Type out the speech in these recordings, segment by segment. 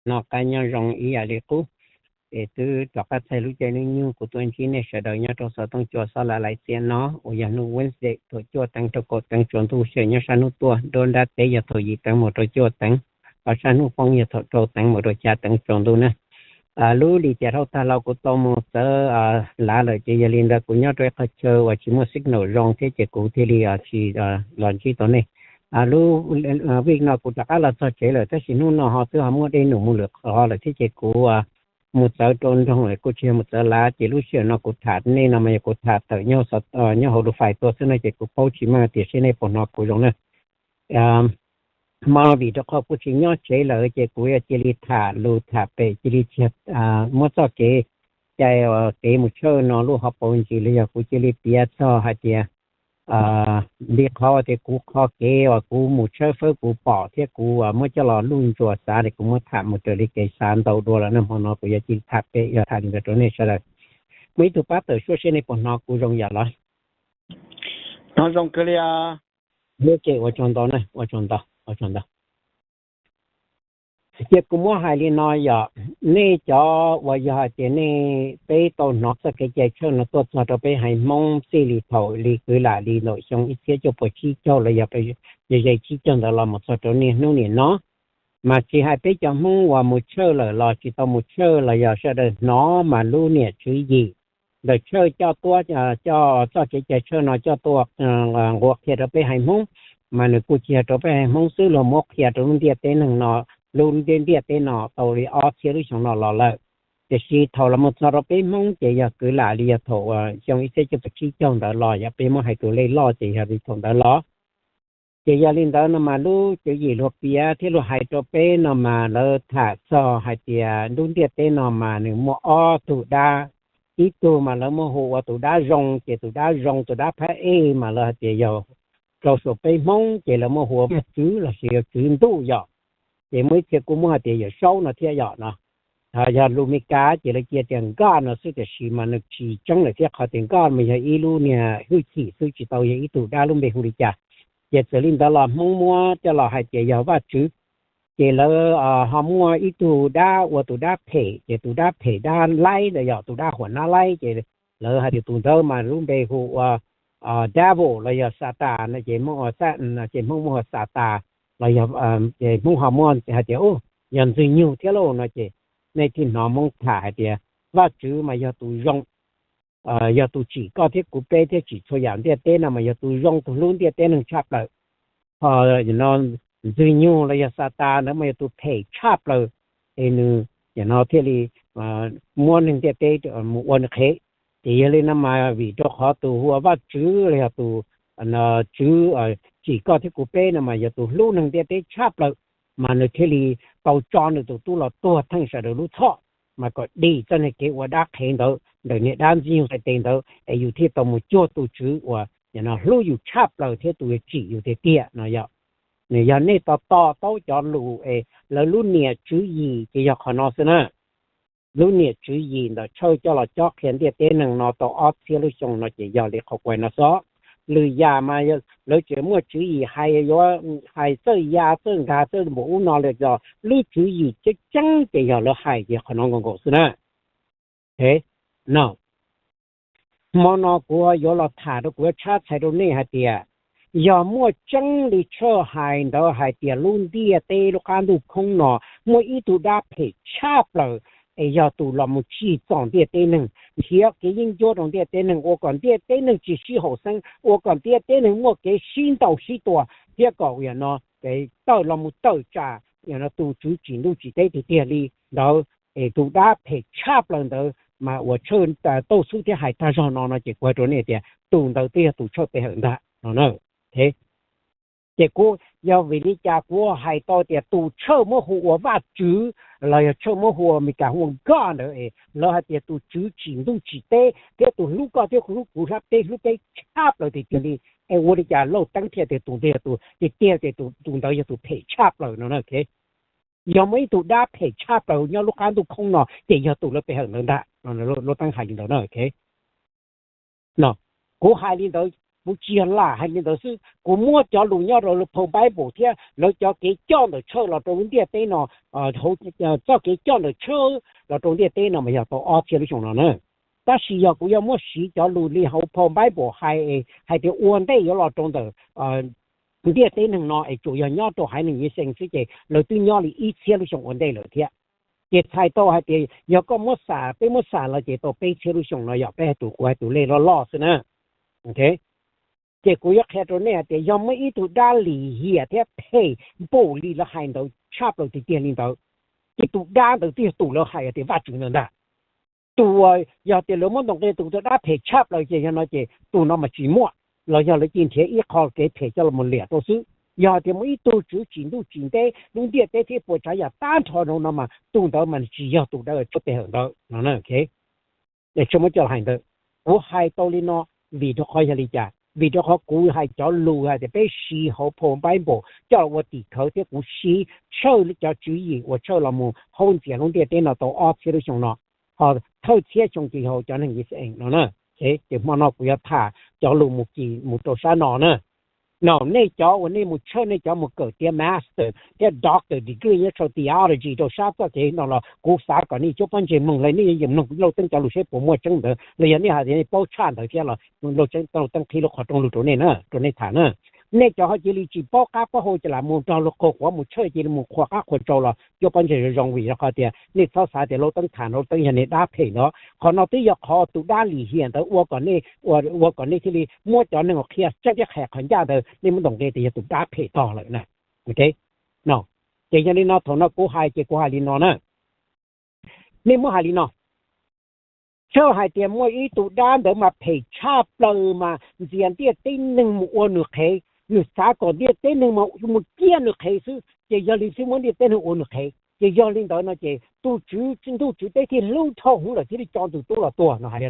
Noj qab nyob zoo ib yam li qub. Es twb rov qab txog lub caij hnub nyoog kuv tuaj ntsib nej sawv daws nyob rau xov tooj cua xob lav lais xiab no uas yog hnub Wednesday thaum cuaj teev rau kaum teev tsaus ntuj, xyoo nyob sab hnub tuaj, nruab nrab teb yog thaum yim teev mus rau cuaj teev, ho sab hnub poob yog thaum rau teev mus rau xya teev tsaus ntuj na. Lub lim tiam dhau tag los kuv tau mus txawv lav lawm, ces yog li ntawd kuv nyob rau ib qhov chaw uas tsis muaj signal zoo thiab ces kuv thiaj li tsis los ntsib tau nej. Lub week no kuv rov qab los txog tsev lawm, tab sis hnub no ho twb ho muaj dej num mus lwm qhov lawm thiab ces kuv mus txawv rau nroog lawm, kuj tsis yog mus txawv lav, ces lub sij hawm no kuv tham nej no mas yog kuv tham tawm nyob hauv lus fais tuaj xwb no ces kuv paub tsis meej tias seb nej puas hnov kuv zoo na. Hmo no vim rau qhov kuv tsis nyob tsev lawm ces kuv yuav cia li tham lus tham pem, cia li muab txoj kev cai kev mus tshawb no lub hauv paus ntsis los yog kuv cia li piav txog hais tias li qhov tias kuv qhov kev uas kuv mus tshawb fawb kuv pom thiab kuv muab coj los luj ntsuas xav li kuv muab tham mus raws li kev xav ntau dua lawm na. Hmo no kuv yuav cia li tham pem, yog tham li ntawd rau nej sawv daws. Muaj ib tug pab tawm suab seb nej puas hnov kuv zoo yam los? Hnov zoo kawg li. Ua tsaug ntau na, ua tsaug ntau, ua tsaug ntau. Cia kuv muab hais li no yom, nej cov uas yog hais tias nej peb tau hnov txoj kev cai tshawb no tuaj txog rau peb haiv Hmoob txij li thaum li kwv lam li ntawm xyoo ib txhiab cuaj puas tsib caug los yog ze tsib caug ntawd los mus txog rau niaj hnub niam no, mas tsis hais peb cov Hmoob uas mus tshawj lawm los tsis tau mus tshawj los yog sawv daws hnov mas lub niam tswv yim ntawm tshawj coj tuaj, coj txoj kev cai tshawb no coj tuaj nquas qhia rau peb haiv Hmoob, mas nws kuj tsis yog rau peb haiv Hmoob xwb, luag muab qhia rau lub ntiaj teb neeg no, lub ntiaj teb no tau li ob txhiab lub xyoo no los lawm. Tiam sis thaum los mus txog rau peb Hmoob ces yog kwv lam li yog thaum xyoo ib txhiab cuaj puas tsib caug ntawd los, yog peb muab hais tus lej loj ces yog li thaum ntawd los. Ces yog li ntawd no mas lub tswv yim luag piav thiab luag hais rau peb no mas lawv tham txog hais tias lub ntiaj teb no mas nws muaj ob tug dab. Ib tug mas lawv muaj hu ua tus dab zoo, ces tus dab zoo tus dab phab ej mas lawv hais tias yog rau saum peb Hmoob ces lawv muaj hu ua Vaj Tswv lossis yog Tswv Ntuj yom. Ces muaj ib txhia kuj muab hais tias Yawm Saub no thiab yom no. Yog lus Meskas ces lawv cia tias God no xwb, tiam sis mas nws tsis tseeb lawm thiab, qhov tias God mas yog ib lub niag hwj chim xwb, tsis tau yog ib tug dab lub npe hu li cas. Ces txawm li ntawd los Hmoob muab coj los hais tias yog Vaj Tswv. Ces lawv ho muaj ib tug dab ua tus dab phem, ces tus dab phem dab laib ntawd yog tus dab huam nab laib, ces lawv hais tias tus ntawd mas lub npe hu ua devil los yog Satas no, ces ces Hmoob muab hu ua Satas los yog, ces Hmoob ho muab hais tias yog Ntxwg Nyug thiab lauj no. Ces nej thiaj hnov Hmoob tham hais tias Vaj Tswv mas yog tus zoo, yog tus tsim koj thiab kuv peb thiab tsim txhua yam ntiaj teb no mas yog tus zoo tus hlub ntiaj teb neeg tshaj plaws. Ho no Ntxwg Nyug los yog Satas ntawd mas yog tus phem tshaj plaws, es nws no thiaj li muab neeg ntiaj teb mus ua nws qhev. Ces yog li no mas vim rau qhov tus hu ua Vaj Tswv los yog tus tswv tsim koj thiab kuv peb no mas yog tus hlub neeg ntiaj teb tshaj plaws, mas nws thiaj li tau tso nws tus tub los tuag theej sawv daws lub txhoj, mas kom dim txoj niag kev ua dab qhev ntawd ntawm niag dab Ntxwg Nyug Satas ntawd es yus thiaj tau mus cuag tus tswv uas hlub yus tshaj plaws thiab tus tsim yus tiag tiag no yom. Nws yog nej tos tos taub cov lus es lawv lub niam tswv yim ces yog qhov no xwb na. Lub niam tswv yim ntawm tshawj coj los cob qhia ntiaj teb neeg no tau ob txhiab lub xyoo no ces yog li qhov kuv hais no xwb. Lwm yam mas lawv tseem muaj tswv yim hais yuav hais txawj ya txawj nkag txawj npaum ub no li los lub tswv yim tseeb tseeb ces yog lawv hais ces qhov no nkaus nkaus xwb na. No, hmo no kuv yuav los tham rau, kuv yuav tshab txhais rau nej hais tias yog muaj tseeb li tshawj hais ntawd hais tias lub ntiaj teb lub qab ntuj khoob no muaj ib tug dab phem tshaj plaws, es yog tus los mus tsim txom ntiaj teb neeg, nrhiav kev yeeb ncuab rau ntiaj teb neeg, ua kom ntiaj teb neeg tsis sib haum xeeb, ua kom ntiaj teb neeg muaj kev sib ntaus sib tua, thiab kom no tawm los mus tawm tsam tus tswv tsim ntuj tsim teb tiag tiag li ntawd. Es tus dab phem tshaj plaws ntawd mas uas tshawj tau xub thiab hais tag zog no no ces kuv hais rau nej tias tus ntawd twb yog tus tshawj pe hawm ntag no. Ces kuv, yog vim li cas kuv hais tau tias tus tshawj muab hu ua Vaj Tswv los yog tshawj muab hu ua Meskas hu ua God ntawd es lawv hais tias tus tswv tsim ntuj tsim teb thiab tus hlub koj thiab hlub kuv hlab teb hlub teb tshaj plaws tiag tiag li, es ua li cas Lauj Teeb thiaj tias tus ntawd yog tus tiag tiag, ces tus ntawd yog tus phem tshaj plaws no na. Yog muaj ib tug dab phem tshaj plaws nyob lub qab ntuj khoob no ces yog tus lawv pe hawm ntawd ntag. Lauj Teeb hais li ntawd na. No, kuv hais li ntawd Kuv tsis yog lam hais li ntawd xwb, kuv muab cov lus nyob rau lub phau Bible thiab lawv cov kev coj ntawm church los rau lub ntiaj teb no, txoj kev coj ntawm church los rau ntiaj teb no mas yog tau ob txhiab lub xyoo no na. Tab sis yog kuv yuav muab siv cov lus li hauv phau Bible hais, hais tias ua ntej yuav los rau ntawm ntiaj teb neeg no es tsuas yog nyob rau haiv neeg Yixayees xwb ces lawv twb nyob li ib txhiab lub xyoo ua ntej lawm thiab. Ces txhais tau hais tias yog koj muab xam, peb muab xam los ces tau peb txhiab lub xyoo no yog peb hais tus, kuv hais tus lej loj loj xwb na. Ces kuv yuav qhia rau nej hais tias yog muaj ib tug dab lim hiam thiab phem npaum li lawv hais ntawd tshaj plaws tiag tiag li ntawd, ces tus dab ntawd twb yog tus lawv hais tias Vajtswv ntawd ntag. Tus uas yog tias lawv muab ntaus nqi tus dab phem tshaj plaws ces yog no ces tus no mas tsis muaj, los yog lawv cia nrhiav ib qho kev phem coj los liam rau xwb. Yog tias muaj ib tug tswv tsim ntuj tsim teb lub ntiaj teb thiab puas tsav yam tag nrho no mas tus ntawd mas tsis yog tus dawb tshuaj pe hawm ntawd no. Tshuaj muab coj los hais ntawd, kuv hais tau li no vim rau qhov yog li cas? Vim rau qhov kuv hais cov lus hais tias peb siv hauv phau Bible coj los ua tim khawv thiab kuv siv tshawj cov tswv yim uas tshawj los mus haub ntxias lub ntiaj teb no tau ob txhiab lub xyoo no, ho thawj txhiab xyoo ces yog cov neeg Yixayees no na. Ces hmo no kuv yuav tham cov lus mus kis mus rau sab no na. No nej cov uas nej mus tshawj, nej cov mus kawm tiav master thiab doctor degree nyob rau theology rau sab txoj kev no los kuv xav kom nej cuab pob ntseg mloog, los nej yeej mloog Lauj Teeb cov lus seb puas muaj tseeb ntawd, los yog nej hais tias nej paub tshaj ntawd thiab los Lauj Teeb qhib lub qhov rooj lug rau nej na, rau nej tham na. Nej cov ho cia li tsis paub qab paub hau ces lam mus nrog luag qhuas quav mus tshawj, cia li mus qhuas qab qhuas tsau los cuab pob ntseg zoo zoo, vim rau qhov tias nej txhob xav tias Lauj Teeb tham no Lauj Teeb yog niag dab phem no. Qhov no twb yog qhov tus dab lim hiam ntawd ua kom nej, ua kom nej thiaj li muab cov neeg uas qhia tseeb thiab qhia qhov ncaj ntawd nej muab ntaus nqi tias yog tus dab phem tog lawm na. Ces yog li no thaum no kuv hais ces kuv hais li no na. Nej muab hais li no, txawm hais tias muaj ib tug dab ntawd mas phem tshaj plaws mas ntxias ntiaj teb neeg mus ua nws qhev, nws xav kom ntiaj teb neeg mus ciaj nws qhev xwb, ces yog li xwb muab ntiaj teb neeg ua nws qhev. Ces yog li ntawd no ces tus tswv ntuj tswv teb thiaj hlub dhau hwv lawm thiaj li tso tus tub los tua no hais li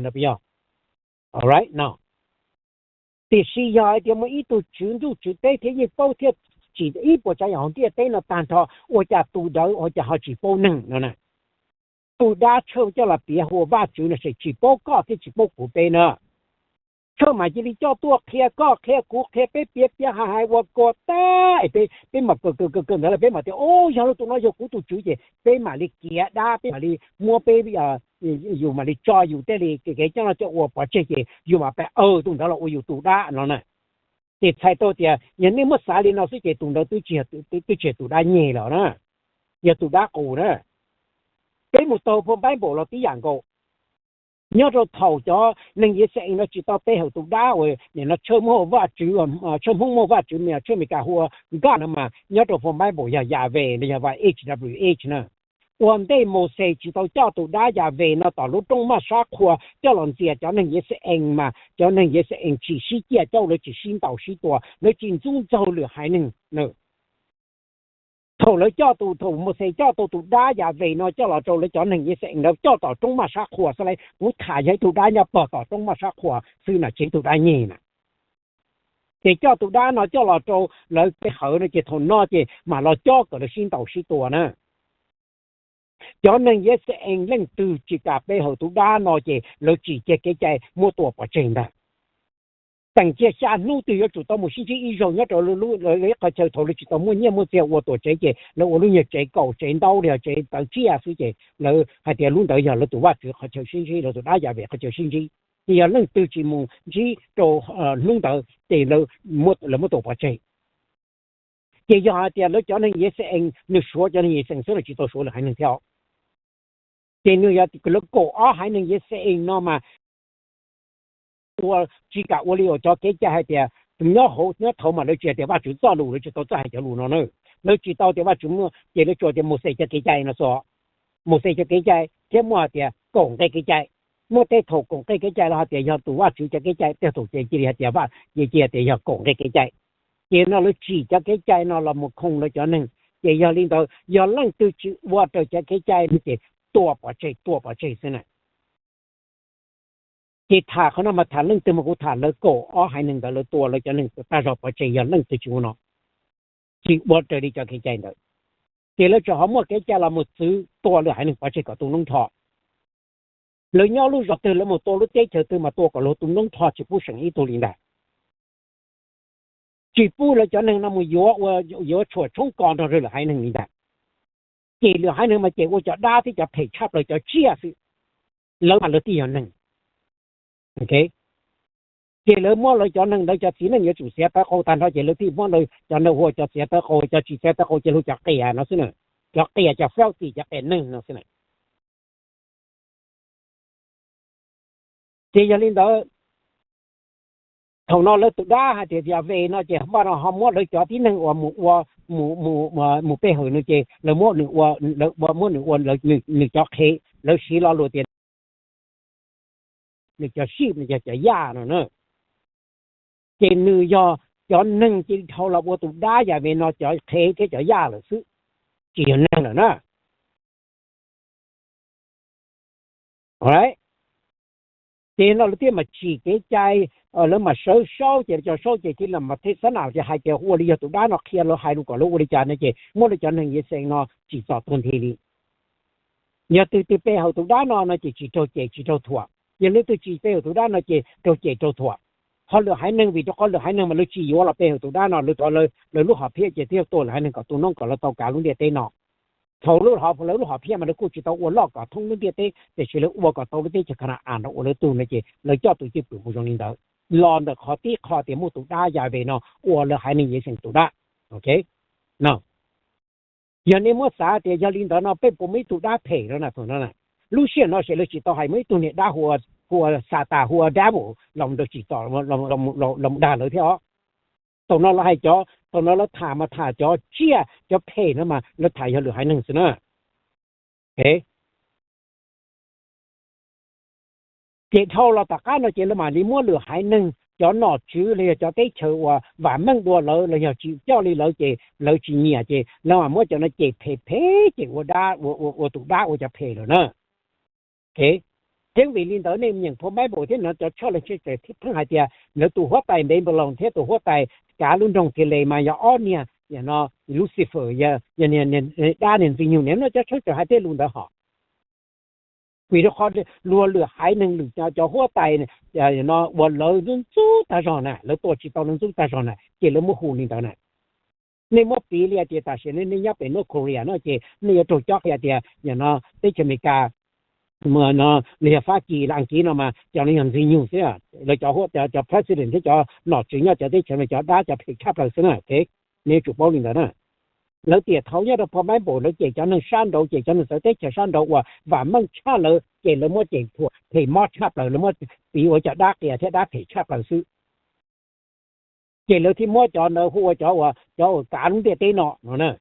no. Tiam sis yog hais tias muaj ib tug tswv ntuj tswv teb thiab yeej paub thiab tsim ib puas tsav yam hauv ntiaj teb no tag nrho, ua cas tus ntawd ua cas ho tsis paub neeg no na? Tus dab tshawj coj los piav hu ua Vajtswv no ces tsis paub koj thiab tsis paub kuv peb na. Tshawj mas cia li coj tuaj qhia koj qhia kuv qhia peb piav piav hais hais ua kua tag es peb, peb mam kawm kawm kawm kawm ntawd los peb mam tias, o, yog li tus no yog kuv tus tswv, ces peb mam li kiav dab, peb mam li muab peb, yus mam li tso yus tej li kev coj no coj ua pov tseg ces yus mam pab aw tus ntawd los ua yus tus dab no na. Ces txhais tau tias yog nej muab xav li no xwb ces tus ntawd twb tsis yog tus dab nyeg lawm na, yog tus dab qus na. Peb mus taug phau Bible los tib yam nkaus. Nyob rau thaum cov neeg Yixayees no tsis tau pe hawm tus dab uas nim no tshawj Hmoob hu ua Vajtswv, tshawj Hmoob muaj Vajtswv, tshawj Amelikas hu ua God no mas nyob rau phau Bible yog Yahweh no, yog H W H na. Ua ntej Mauxes tsis tau coj tus dab Yahweh no tom lub roob maj sab qhua coj los ntxias cov neeg Yixayees mas cov neeg Yixayees tsis sib ciaj, coj lawv tsis sib ntaus sib tua, lawv tsis ntxub ntxaug lwm haiv neeg. Thaum lawv coj tus, thaum Mauxes coj tau tus dab Yahweh no coj los rau lawv cov neeg Yixayees, lawv coj tom roob maj sab qhua xwb lauj. Kuv tham yog ib tug dab nyob pog tom roob maj sab qhua xwb na, tsis yog tus dab nyeg na. Ces coj tus dab no coj los rau lawv pe hawm no ces thaum no ces mam los cob kom lawv sib ntaus sib tua na. Cov neeg Yixayees leej twg tsis kam pe hawm tus dab no ces lawv tsim kiag kev cai muab tua pov tseg ntag. Teem kiag xya hnub twg yuav tsum tau mus sib ntsib ib zaug nyob rau lawv ib qhov chaw thaum lawv tsis tau muaj nyiaj muaj txiag ua tuam tsev ces lawv ua lub nyuag tsev kaum tsev ntaub li tsev tawv tsiaj xwb ces lawv hais tias lub ntawd yog lawv tus vaj tswv qhov chaw sib ntsib, lawv tus dab Yahweh qhov chaw sib ntsib. Ces yog leej twg tsis mus ntsib rau hnub ntawd ces lawv muab tua pov tseg. Ces yog hais tias lawv cov neeg Yixayees, nws suav cov neeg Yixayees xwb, nws tsis tau suav lwm haiv neeg thiab. Ces nws yog lawv kaum ob haiv neeg Yixayees no mas ua, tsis kam ua li uas cov kev cai hais tias nyob hauv, nyob thaud mas lawv tsis hais tias Vajtswv txoj lus, lawv tsis tau txawj hais cov lus no na. Lawv tsis tau tias Vajtswv muaj, ces lawv tsuas tias Mauxes cov kev cai no xwb. Mauxes cov kev cai thiab muaj hais tias kaum nqe kev cai. Muaj tej thaum kaum nqe kev cai los hais tias yog tus Vajtswv cov kev cai, tej thaum ces cia li hais tias vaj, ces cia tias yog kaum nqe kev cai. Ces no lawv tsim cov kev cai no los mus khoo lawv cov neeg. Ces yog li ntawd, yog leej twg tsis ua raws cov kev cai no ces tua pov tseg, tua pov tseg xwb na. Ces tham qhov no mas tham leej twg mas kuv tham lawv kaum ob haiv neeg ntawd, lawv tua lawv cov neeg tag zog pov tseg yog leej twg tsis ua no, tsis ua raws li cov kev cai ntawd. Ces lawv tseem ho muaj kev cai los mus txwv tua lwm haiv neeg pov tseg kom tu noob nrho. Lawv nyob lub zos twg lawv mus tua lub teb chaws twg mas tua kom luag tu noob nrho tsis pub seem ib tug li ntag. tsis pub lawv cov neeg no mus yuav ua, yuav tshuam tshoob kos nrog rau lwm haiv neeg li ntag. Ces lwm haiv neeg mas ces ua cov dab thiab cov phem tshaj plaws cov tsiaj xwb, lawv mas lawv thiaj yog neeg. Ces lawv muab lawv cov neeg ntawd cov txiv neej yuav tsum xiav tawv qau tag nrho ces lawv thiaj muab lawv cov neeg hu ua cov xiav tawv qau, cov tsis xiav tawv qau ces hu cov qias no xwb na. Cov qias, cov filthy, cov qias neeg no xwb na. Ces yog li ntawd, thaum no lawv tus dab hais tias Yahweh no ces npaj no ho muab lawv cov tib neeg uas mus ua, mus, mus pe hawm no ces lawv muab nws ua, muab nws ua nws cov qhev, lawv siv lo lus tias nws cov sheep no yog cov yaj no na. Ces nws yog cov neeg cia li dhau los ua tus dab Yahweh no cov qhev thiab cov yaj lawm xwb, tsis yog neeg lawm na. Ces no lawv thiaj mam tsim kev cai, lawv mam sawv saub ces cov saub ces thiaj li mam thej xab nam ces hais tias ua li yog tus dab no qhia lawv hais lus kom lawv ua li cas no ces muab lawv cov neeg Yixalayees no tsim txom tuag nthi li. Yog twg twg pe hawm tus dab no no ces tsis raug cem tsis raug thuam, yog leej twg tsis pe hawm tus dab no ces raug cem raug thuam. Ho lwm haiv neeg vim rau qhov lwm haiv neeg mas lawv tsis yuav los pe hawm tus dab no, lawv thov lawv lub hom phiaj ces thiaj tua lwm haiv neeg kom tu noob kom lawv tau kav lub ntiaj teb no. Thaum lub hom, lawv lub hom phiaj mas lawv kuj tsis tau ua loj kom thoob lub ntiaj teb, tiam sis lawv ua kom tau lub teb chaws Ka na-as no ua lawv tug no ces lawv coj tus cwj pwm mus zoo li ntawd. Los ntawm qhov tib qho tias muaj tus dab Yahweh no ua lawv haiv neeg Yixalayees tus dab. Yog nej muab xav tias yog li ntawd no peb puas muaj ib tug dab phem no na, thaum no na? Lub sij hawm no ces lawv tsis tau hais muaj ib tug niag dab hu ua Xatas, hu ua devil los tsim txom, los dag lawv thiab os. Thaum no lawv hais cov, thaum no lawv tham mas tham cov tsiaj cov phem no mas lawv tham yog lwm haiv neeg xwb na. Ces dhau los tom qab no ces lawv mam li muab lwm haiv neeg cov nom tswv los yog cov teb chaws uas vam meej dua lawv los yog tsis coj li lawv ces lawv tsis nyiam ces lawv mam muab cov no cem phem phem ces ua dab, ua tus dab ua cov phem lawm na. Ces vim li ntawd nej nyeem phau Bible thiab no cov tshaj leej tshaj tawm thiab pheej hais tias lawv tus huab tais Npebaloos thiab tus huab tais kav lub nroog Kiles mas yog ob niag, no Lucifer, yog dab niag Ntxwg Nyoog, niaj hnub cov tshaj tawm hais tej lus ntawd hos. Vim rau qhov luag lwm haiv neeg lwm cov huab tais no uas lawv ntxub ntxub tag zog na, lawv tua tsis tau lawv ntxub tag zog na ces lawv muab hu li ntawd na. Nej muab piv li hais tias tam sim no nej nyob pem North Korea no ces nej yuav raug cob qhia tias yog no teb chaws Amelikas, no, los yog Fab Kis los Askiv no mas cov no yog Ntxwg Nyoog xwb, lawv cov huab, cov president thiab cov nom tswv nyob cov teb chaws no cov dab cov phem tshaj plaws xwb na. Nej yuav tsum paub li ntawd na. Lawv tiam thaum nyob rau phau Bible lawv cem cov neeg sab nraud, cem cov neeg txawv teb chaws sab nraud uas vam meej tshaj lawv ces lawv muab cem thuam phem mob tshaj plaws, lawv muab piv ua cov dab qias thiab dab phem tshaj plaws xwb. Ces lawv thiaj muab cov ntawd hu ua cov uas, cov uas kav lub ntiaj teb no no na.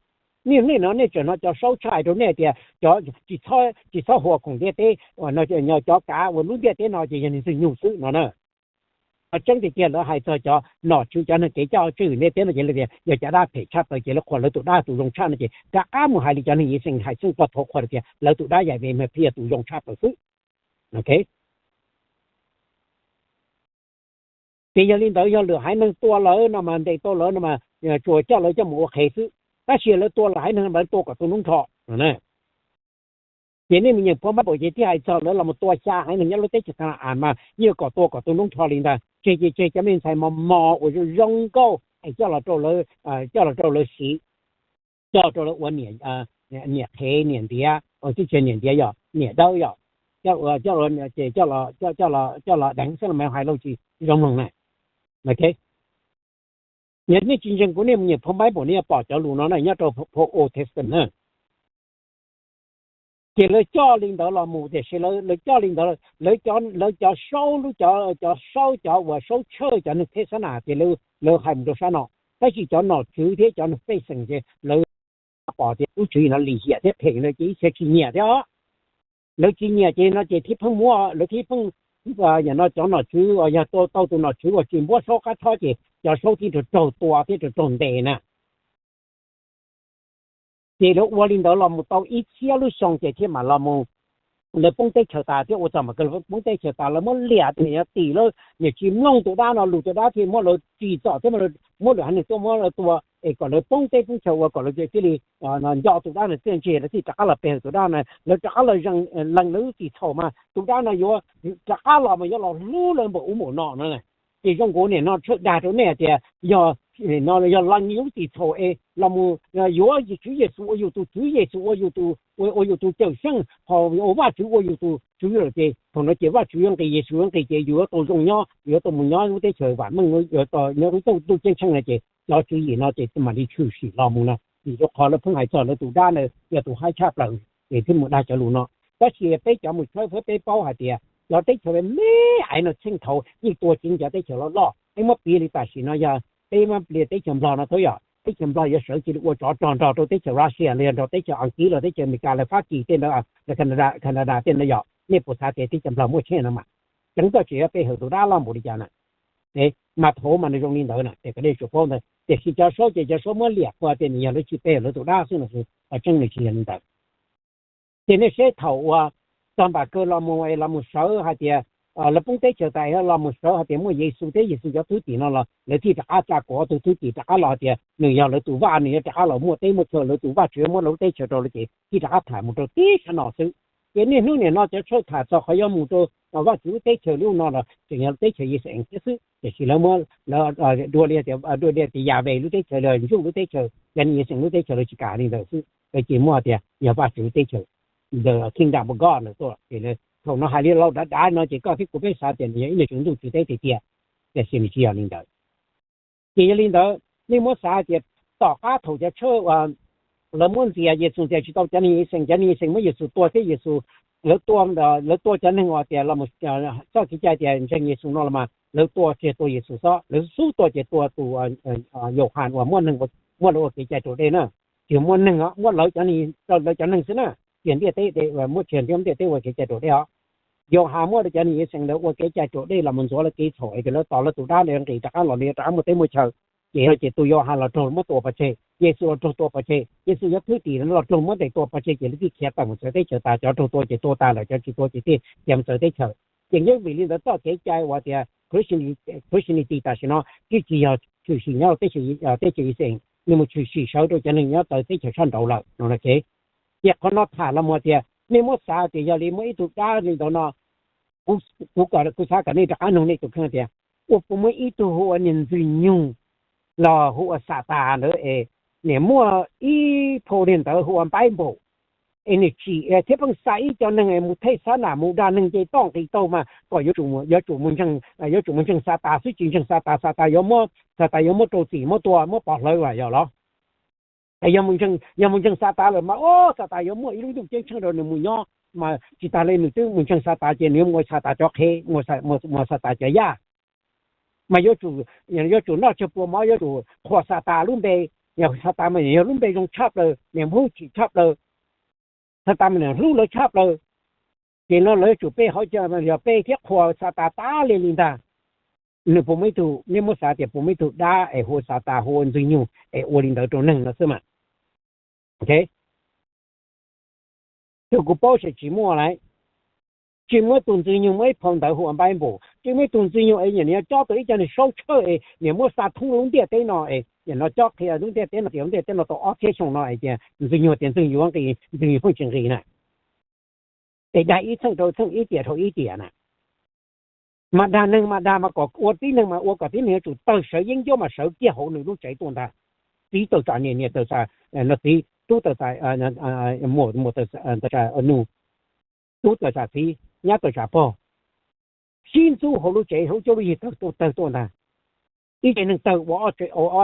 Nej, nej no nej tseem hnov cov saub tshaj hais rau nej tias cov tsis txhob, tsis txhob huam khoom ntiaj teb, cov kav ua lub ntiaj teb no ces yog niag Ntxwg Nyoog xwb no na. Qhov tseeb tiag tiag lawv hais txog cov nom tswv cov neeg kev coj tswj ntiaj teb no ces lawv tias yog cov dab phem tshaj plaws ces lawv qhuas lawv tus dab tus zoo tshaj no ces rov qab mus hais li cov neeg Yixalayees hais xwb, pov thov qhuas tias lawv tus dab Yahweh mas thiaj yog tus zoo tshaj plaws xwb. Ces yog li ntawd yog lwm haiv neeg tua lawv no mas ntes tau lawv no mas tsuas coj lawv coj mus ua qhev xwb, tab sis lawv tua lwm haiv neeg lawv tua kom tu noob nrho no. Ces nej mus nyeem phau Bible ces thiaj hais txog lawv los mus tua xya haiv neeg nyob lub teb chaws Ka na-as mas yeej kom tua kom tu noob nrho li ntag. Tseg ces tseg cov me ntxhais mos mos uas zoo zoo nkauj es coj los rau lawv, coj los rau lawv siv, coj los rau lawv ua niam qhev niam ntiav, tsis yog niam ntiav, yog niam dawb, yog coj, coj los deev xwb los mas hais lus tsis zoo mloog na. Yog nej tsis ntseeg kuv, nej mus nyeem phau Bible nej yuav pom cov lus no na nyob rau phau Old Testament na. Ces lawv coj li ntawd los mus, tiam sis lawv coj li ntawd, lawv cov saub, lub, cov saub, cov uas saub tshawj cov neeg thej xab nas ces lawv hais mus rau sab no, tab sis cov nom tswv thiab cov neeg pej xeem ces lawv pom tias lub tswv yim no lim hiam thiab phem no ces ib txhia tsis nyiam thiab os. Lawv tsis nyiam ces no ces thiaj pheej muab, lawv thiaj pheej, no cov nom tswv uas yog tau tus nom tswv uas tsis npuab saub qab chob ces cov saub thiaj raug raug tua thiab raug raug ntes na. Ces lawv ua li ntawd los mus tau ib txhiab lub xyoo ces thiaj mam los mus, lawv poob teb chaws tas thiab ua txog mas lawv poob teb chaws tas lawv muab liam, nws yog tim lawv, nws tsis mloog tus dab no lus, tus dab thiaj muab lawv tsim txom thiab muab lwm haiv neeg tuaj muab lawv tua es kom lawv poob teb poob chaws, ua kom lawv thiaj li nco tus dab no txiaj ntsig, lawv thiaj rov qab los pe hawm tus dab no, lawv rov qab los lees lawv lub txim txhaum mas tus dab no yuav rov qab los mas yuav los hlub lawv npaum ub npaum no no. Ces zoo nkaus niam no tshawb dag rau nej hais tias yog no yog los nyias lub txim txhaum es los mus yuav Tswv Yexus ua yus tus Tswv, Yexus ua yus tus, ua yus tus cawm seej, ho ua Vajtswv ua yus tus Tswv lawm ces thaum no ces Vajtswv yuav nqis, Yexus yuav nqis ces yus yuav tau zoo nyob, yus yuav tau mus nyob lub teb chaws vam meej, nyob lub ntuj ceeb tsheej no ces cov tswv yim no ces mam li tshwm sim los mus no. Vim rau qhov lawv pheej hais txog lawv tus dab ntawd yog tus haib tshaj plaws ces thiaj mus dag cov lus no. Tab sis peb cov mus tshawb fawb peb paub hais tias cov teb chaws me me aiv no txheej thaud yeej tua ceev cov teb chaws loj loj. Peb muab piv li tam sim no yog peb muab piv teb chaws Nplog no tau yog teb chaws Nplog yuav sawv cia li ua tsov rog nrog rau teb chaws Russia los yog nrog teb chaws Askiv los teb chaws Amelikas los Fab Kis tej ntawd, Canada tej ntawd yog, nej puas xav tias teb chaws Nplog muaj tsheb no mas? Ceev txoj ces yog pe hawm tus dab loj npaum li cas na. Mas thaud mas nws zoo li ntawd na, ces kom nej tsum paub ntawd. Tiam sis cov Suav ces cov Suav muab liam qhuas tias nws yog lawv tsis pe hawm lawv tus dab xwb no, qhov tseeb nws tsis yog li ntawd. Ces nej saib thaum uas txog npam kawg los mus es los mus sawv hais tias lawv poob teb chaws tas los mus sawv hais tias muaj Yexus thiab Yexus cov thwj tim no los lawv thiaj rov qab tsa kuv ob tug thwj tim rov qab los hais tias nws yog lawv tus vaj, nws yuav rov qab los muaj teb muaj chaw, lawv tus Vajtswv muab lawv lub teb chaws rau lawv ces thiaj rov qab tham mus rau tib sab no xwb. Ces niaj hnub niam no cov tshawj tham txog qhov yuav mus rau Vajtswv lub teb chaws lub no los tseem yog teb chaws Yixalayees thiab xwb, tiam sis lawv muab, lawv dua li tias, dua li tias Yahweh lub teb chaws los Ntsujplig lub teb chaws, Yixalayees lub teb chaws lawv tsis kam li ntawd xwb. Lawv ces muaj tias yog Vajtswv lub teb chaws, the kingdom of God ntawd tuaj. Ces thaum no hais li los dav dav no ces koj thiab kuv peb xav tias nws yog ib niag tsev ntuj tsev teb tiag tiag, tiam sis nws tsis yog li ntawd. Ces yog li ntawd nej muab xav tias tom qab thaum cov tshawj lawv muab ntxias Yexus ntxias tsis tau cov neeg Yixalayees, cov neeg Yixalayees muab Yexus tua thiab Yexus, lawv tua, lawv tua cov neeg uas tias los, txoj kev cai tias ntseeg Yexus no los mas lawv tua tsis tua Yexus xwb, lawv xub tua ces tua tus Yauhas uas muab neeg, muab lawv ua kev cai raus dej na. Tsis muab neeg, muab lawv cov neeg, lawv cov neeg xwb na, tsis ntiaj teb, muab tsis ntiaj teb ua kev cai raus dej os. Yauhas muab lawv cov neeg Yixalayees ntawd ua kev cai raus dej los mus ntxuav lawv kev txhaum es lawv tos lawv tus dab lawv nqis rov qab los, nws rov qab muaj teb muaj chaw. Ces no ces tus Yauhas los raug muab tua pov tseg, Yexus los raug tua pov tseg, Yexus cov thwj tim los raug muab ntes tua pov tseg, ces lawv thiaj khiav tawm mus txawv teb chaws tas, cov raug tua ces tua tas lawm, cov tsis tua ces thiaj khiav mus txawv teb chaws. Ces yeej vim li ntawd txoj kev cai uas tias Christianity tam sim no twb tsis yog tshwm sim nyob rau teb chaws Yixalayees, nws mus tshwm sim sawv rau cov neeg nyob txawv teb chaws sab nraud lawm no. Ces qhov no tham los mus tias nej muab xav tias yog li muaj ib tug dab li ntawd no, kuv, kuv xav kom nej rov qab nug nej tus kheej tias, ua puas muaj ib tug hu ua niag Ntxwg Nyoog los hu ua Xatas ntawd es niam muaj ib phau niag ntawd hu ua Bible es nws tsim thiab pheej xa ib co neeg es mus thej xab nam mus dag neeg nce toj nqis taug mas kom yuav tsum, yuav tsum mus ntseeg Xatas xwb, tsis ntseeg Xatas, Xatas yuav muab, Xatas yuav muab rau txim muab tua muab pov hlawv los yog los? Yog mus ntseeg Xatas lawm mas, o, Xatas yuav muaj ib lub ntuj ceeb tsheej rau nws mus nyob, mas tsis tas li nws twb mus ntseeg Xatas ces nws yuav mus ua Xatas cov qhev, mus ua Xatas cov yaj. Mas yuav tsum, yuav tsum noj tsawg pua mov, yuav tsum qhuas Xatas lub npe. Yog Xatas mas yog lub npe zoo tshaj plaws, niam hub chim tshaj plaws, Xatas mas niam hlub lawv tshaj plaws. Ces no lawv yuav tsum pe hauv, yog pe thiab qhuas Xatas tas li li ntag. Nws puas muaj ib tug, nej muab xav tias puas muaj ib tug dab es hu ua Xatas hu ua Ntxwg Nyoog es ua li ntawd rau neeg no xwb mas. Tus kuv paub ces tsis muaj lawm. Tsis muaj ib tug Ntxwg Nyoog muaj ib phau ntawv hu ua Bible, tsis muaj ib tug Ntxwg Nyoog es niam cob tau ib co neeg saub tshawj es niam muab xa thoob lub ntiaj teb no es nim no cob qhia lub ntiaj teb no tias lub ntiaj teb no tau ob txhiab xyoo no es tias Ntxwg Nyoog tias Ntxwg Nyoog yuav nqis, Ntxwg Nyoog pheej tsis nqis na. Es dag ib txheej rau txheej, ib tiam rau ib tiam na. Mas dag neeg mas dag mas kom ua tib neeg mas ua kom tib neeg yuav tsum tawg sawv yeeb ncuab mas sawv kiag hauv nws lub tsev tuaj ntag. Txiv tawg tsam niam, niam tawg tsam, no txiv, tub tawg tsam, muam, muam tawg tsam nus, tub tawg tsam txiv, nyab tawg tsam pog, sib ntxub hauv lub tsev hauv cov lub yig tawg tuaj tawg tuaj ntag. Ib tsev neeg tawg ua ob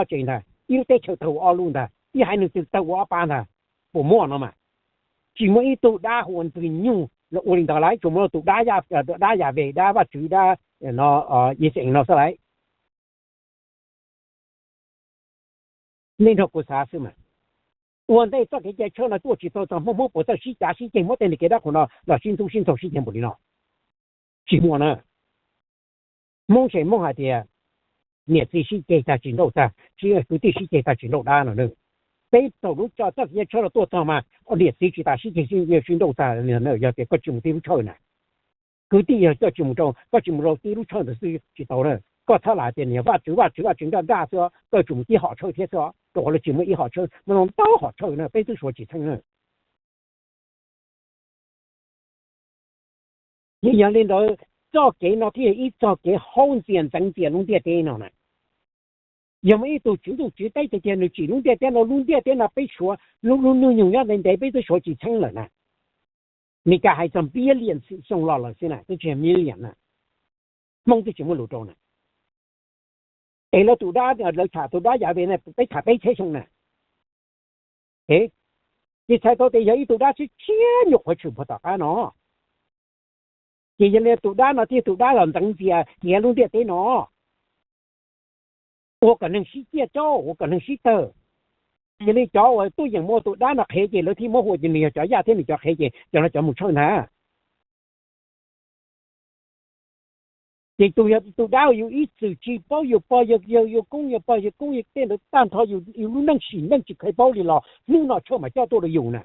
tsev ntag, ib lub teb chaws tawg ua ob lub ntag, ib haiv neeg twg tawg ua ob pab ntag. Puas muaj no mas? Tsis muaj ib tug dab hu ua Ntxwg Nyoog los ua li ntawd lawm, tsuas muaj tus dab, dab Yahweh, dab Vajtswv, dab no, Yixalayees no xwb lawm. Nej nrog kuv xav xwb mas. Ua ntej txoj kev cai tshawj no tuaj tsis tau txog Hmoob, Hmoob puas txawj sib cav sib ceg muab tej niag kev dab qhuas no los sib ntxub sib ntxaug sib ceg npaum li no? Tsis muaj na. Hmoob ces Hmoob hais tias niam txiv sib ceg tag tsis nrauj tag, kwv tij sib ceg tag tsis nrauj dab no. Peb thaum lub txoj kev cai tshawj no tuaj txog mas niam txiv tsis tas sib ceg sib nrauj tag, yog tias koj tsis mus tib lub tshawj na. Kwv tij yog koj tsis mus rau, koj tsis mus rau tib lub tshawj ntawd xwb tsis tau na. Koj txhob lam tias niam Vajtswv, Vajtswv, Vajtswv nraj nraj xwb, koj yuav tsum mus tib hom tshawj thiab xwb, rau qhov lawv tsis muaj ib hom tshawj, muaj ntau hom tshawj na, peb twb suav tsis txheej na. Ces yog li ntawd, txoj kev no thiaj yog ib txoj kev haub ntxias ntxeev ntxias lub ntiaj teb no na. Yog muaj ib tug tswv ntuj tswv teb tiag tiag nws tsim lub ntiaj teb no, lub ntiaj teb no peb suav, lub hnub nyoog nyob ntev ntev peb twb suav tsis txheeb lawm na. Meskas hais txog billion xyoo los lawm xwb na, twb tsis yog million na. Hmoob twb tsis muaj lus rau na. Es lawv tus dab, lawv tham tus dab Yahweh na, peb tham peb txhiab xyoo na. Ces txhais tau tias yog ib tug dab tshiab tshiab nyuam qhuav tshwm puag tom qab no. Ces yog li tus dab no thiaj tus dab los ntxeev ntxias kiag lub ntiaj teb no, ua kom neeg sib ciaj caub, ua kom neeg sib tawg. Yog li cov uas tuaj yeem muab tus dab no qhev ces lawv thiaj muab hu ua nws yog cov yaj thiab nws cov qhev ces cov no cov mus tshawj ntag. Ces tus yog tus dab yus ib txwm tsis paub, yus pog yawg, yawg koob yawg pog yawg koob yawg tej ntawd tag nrho, yus lub neej sim neej tsis kheev paub li los hnub no tshawj mas coj tuaj rau yus na.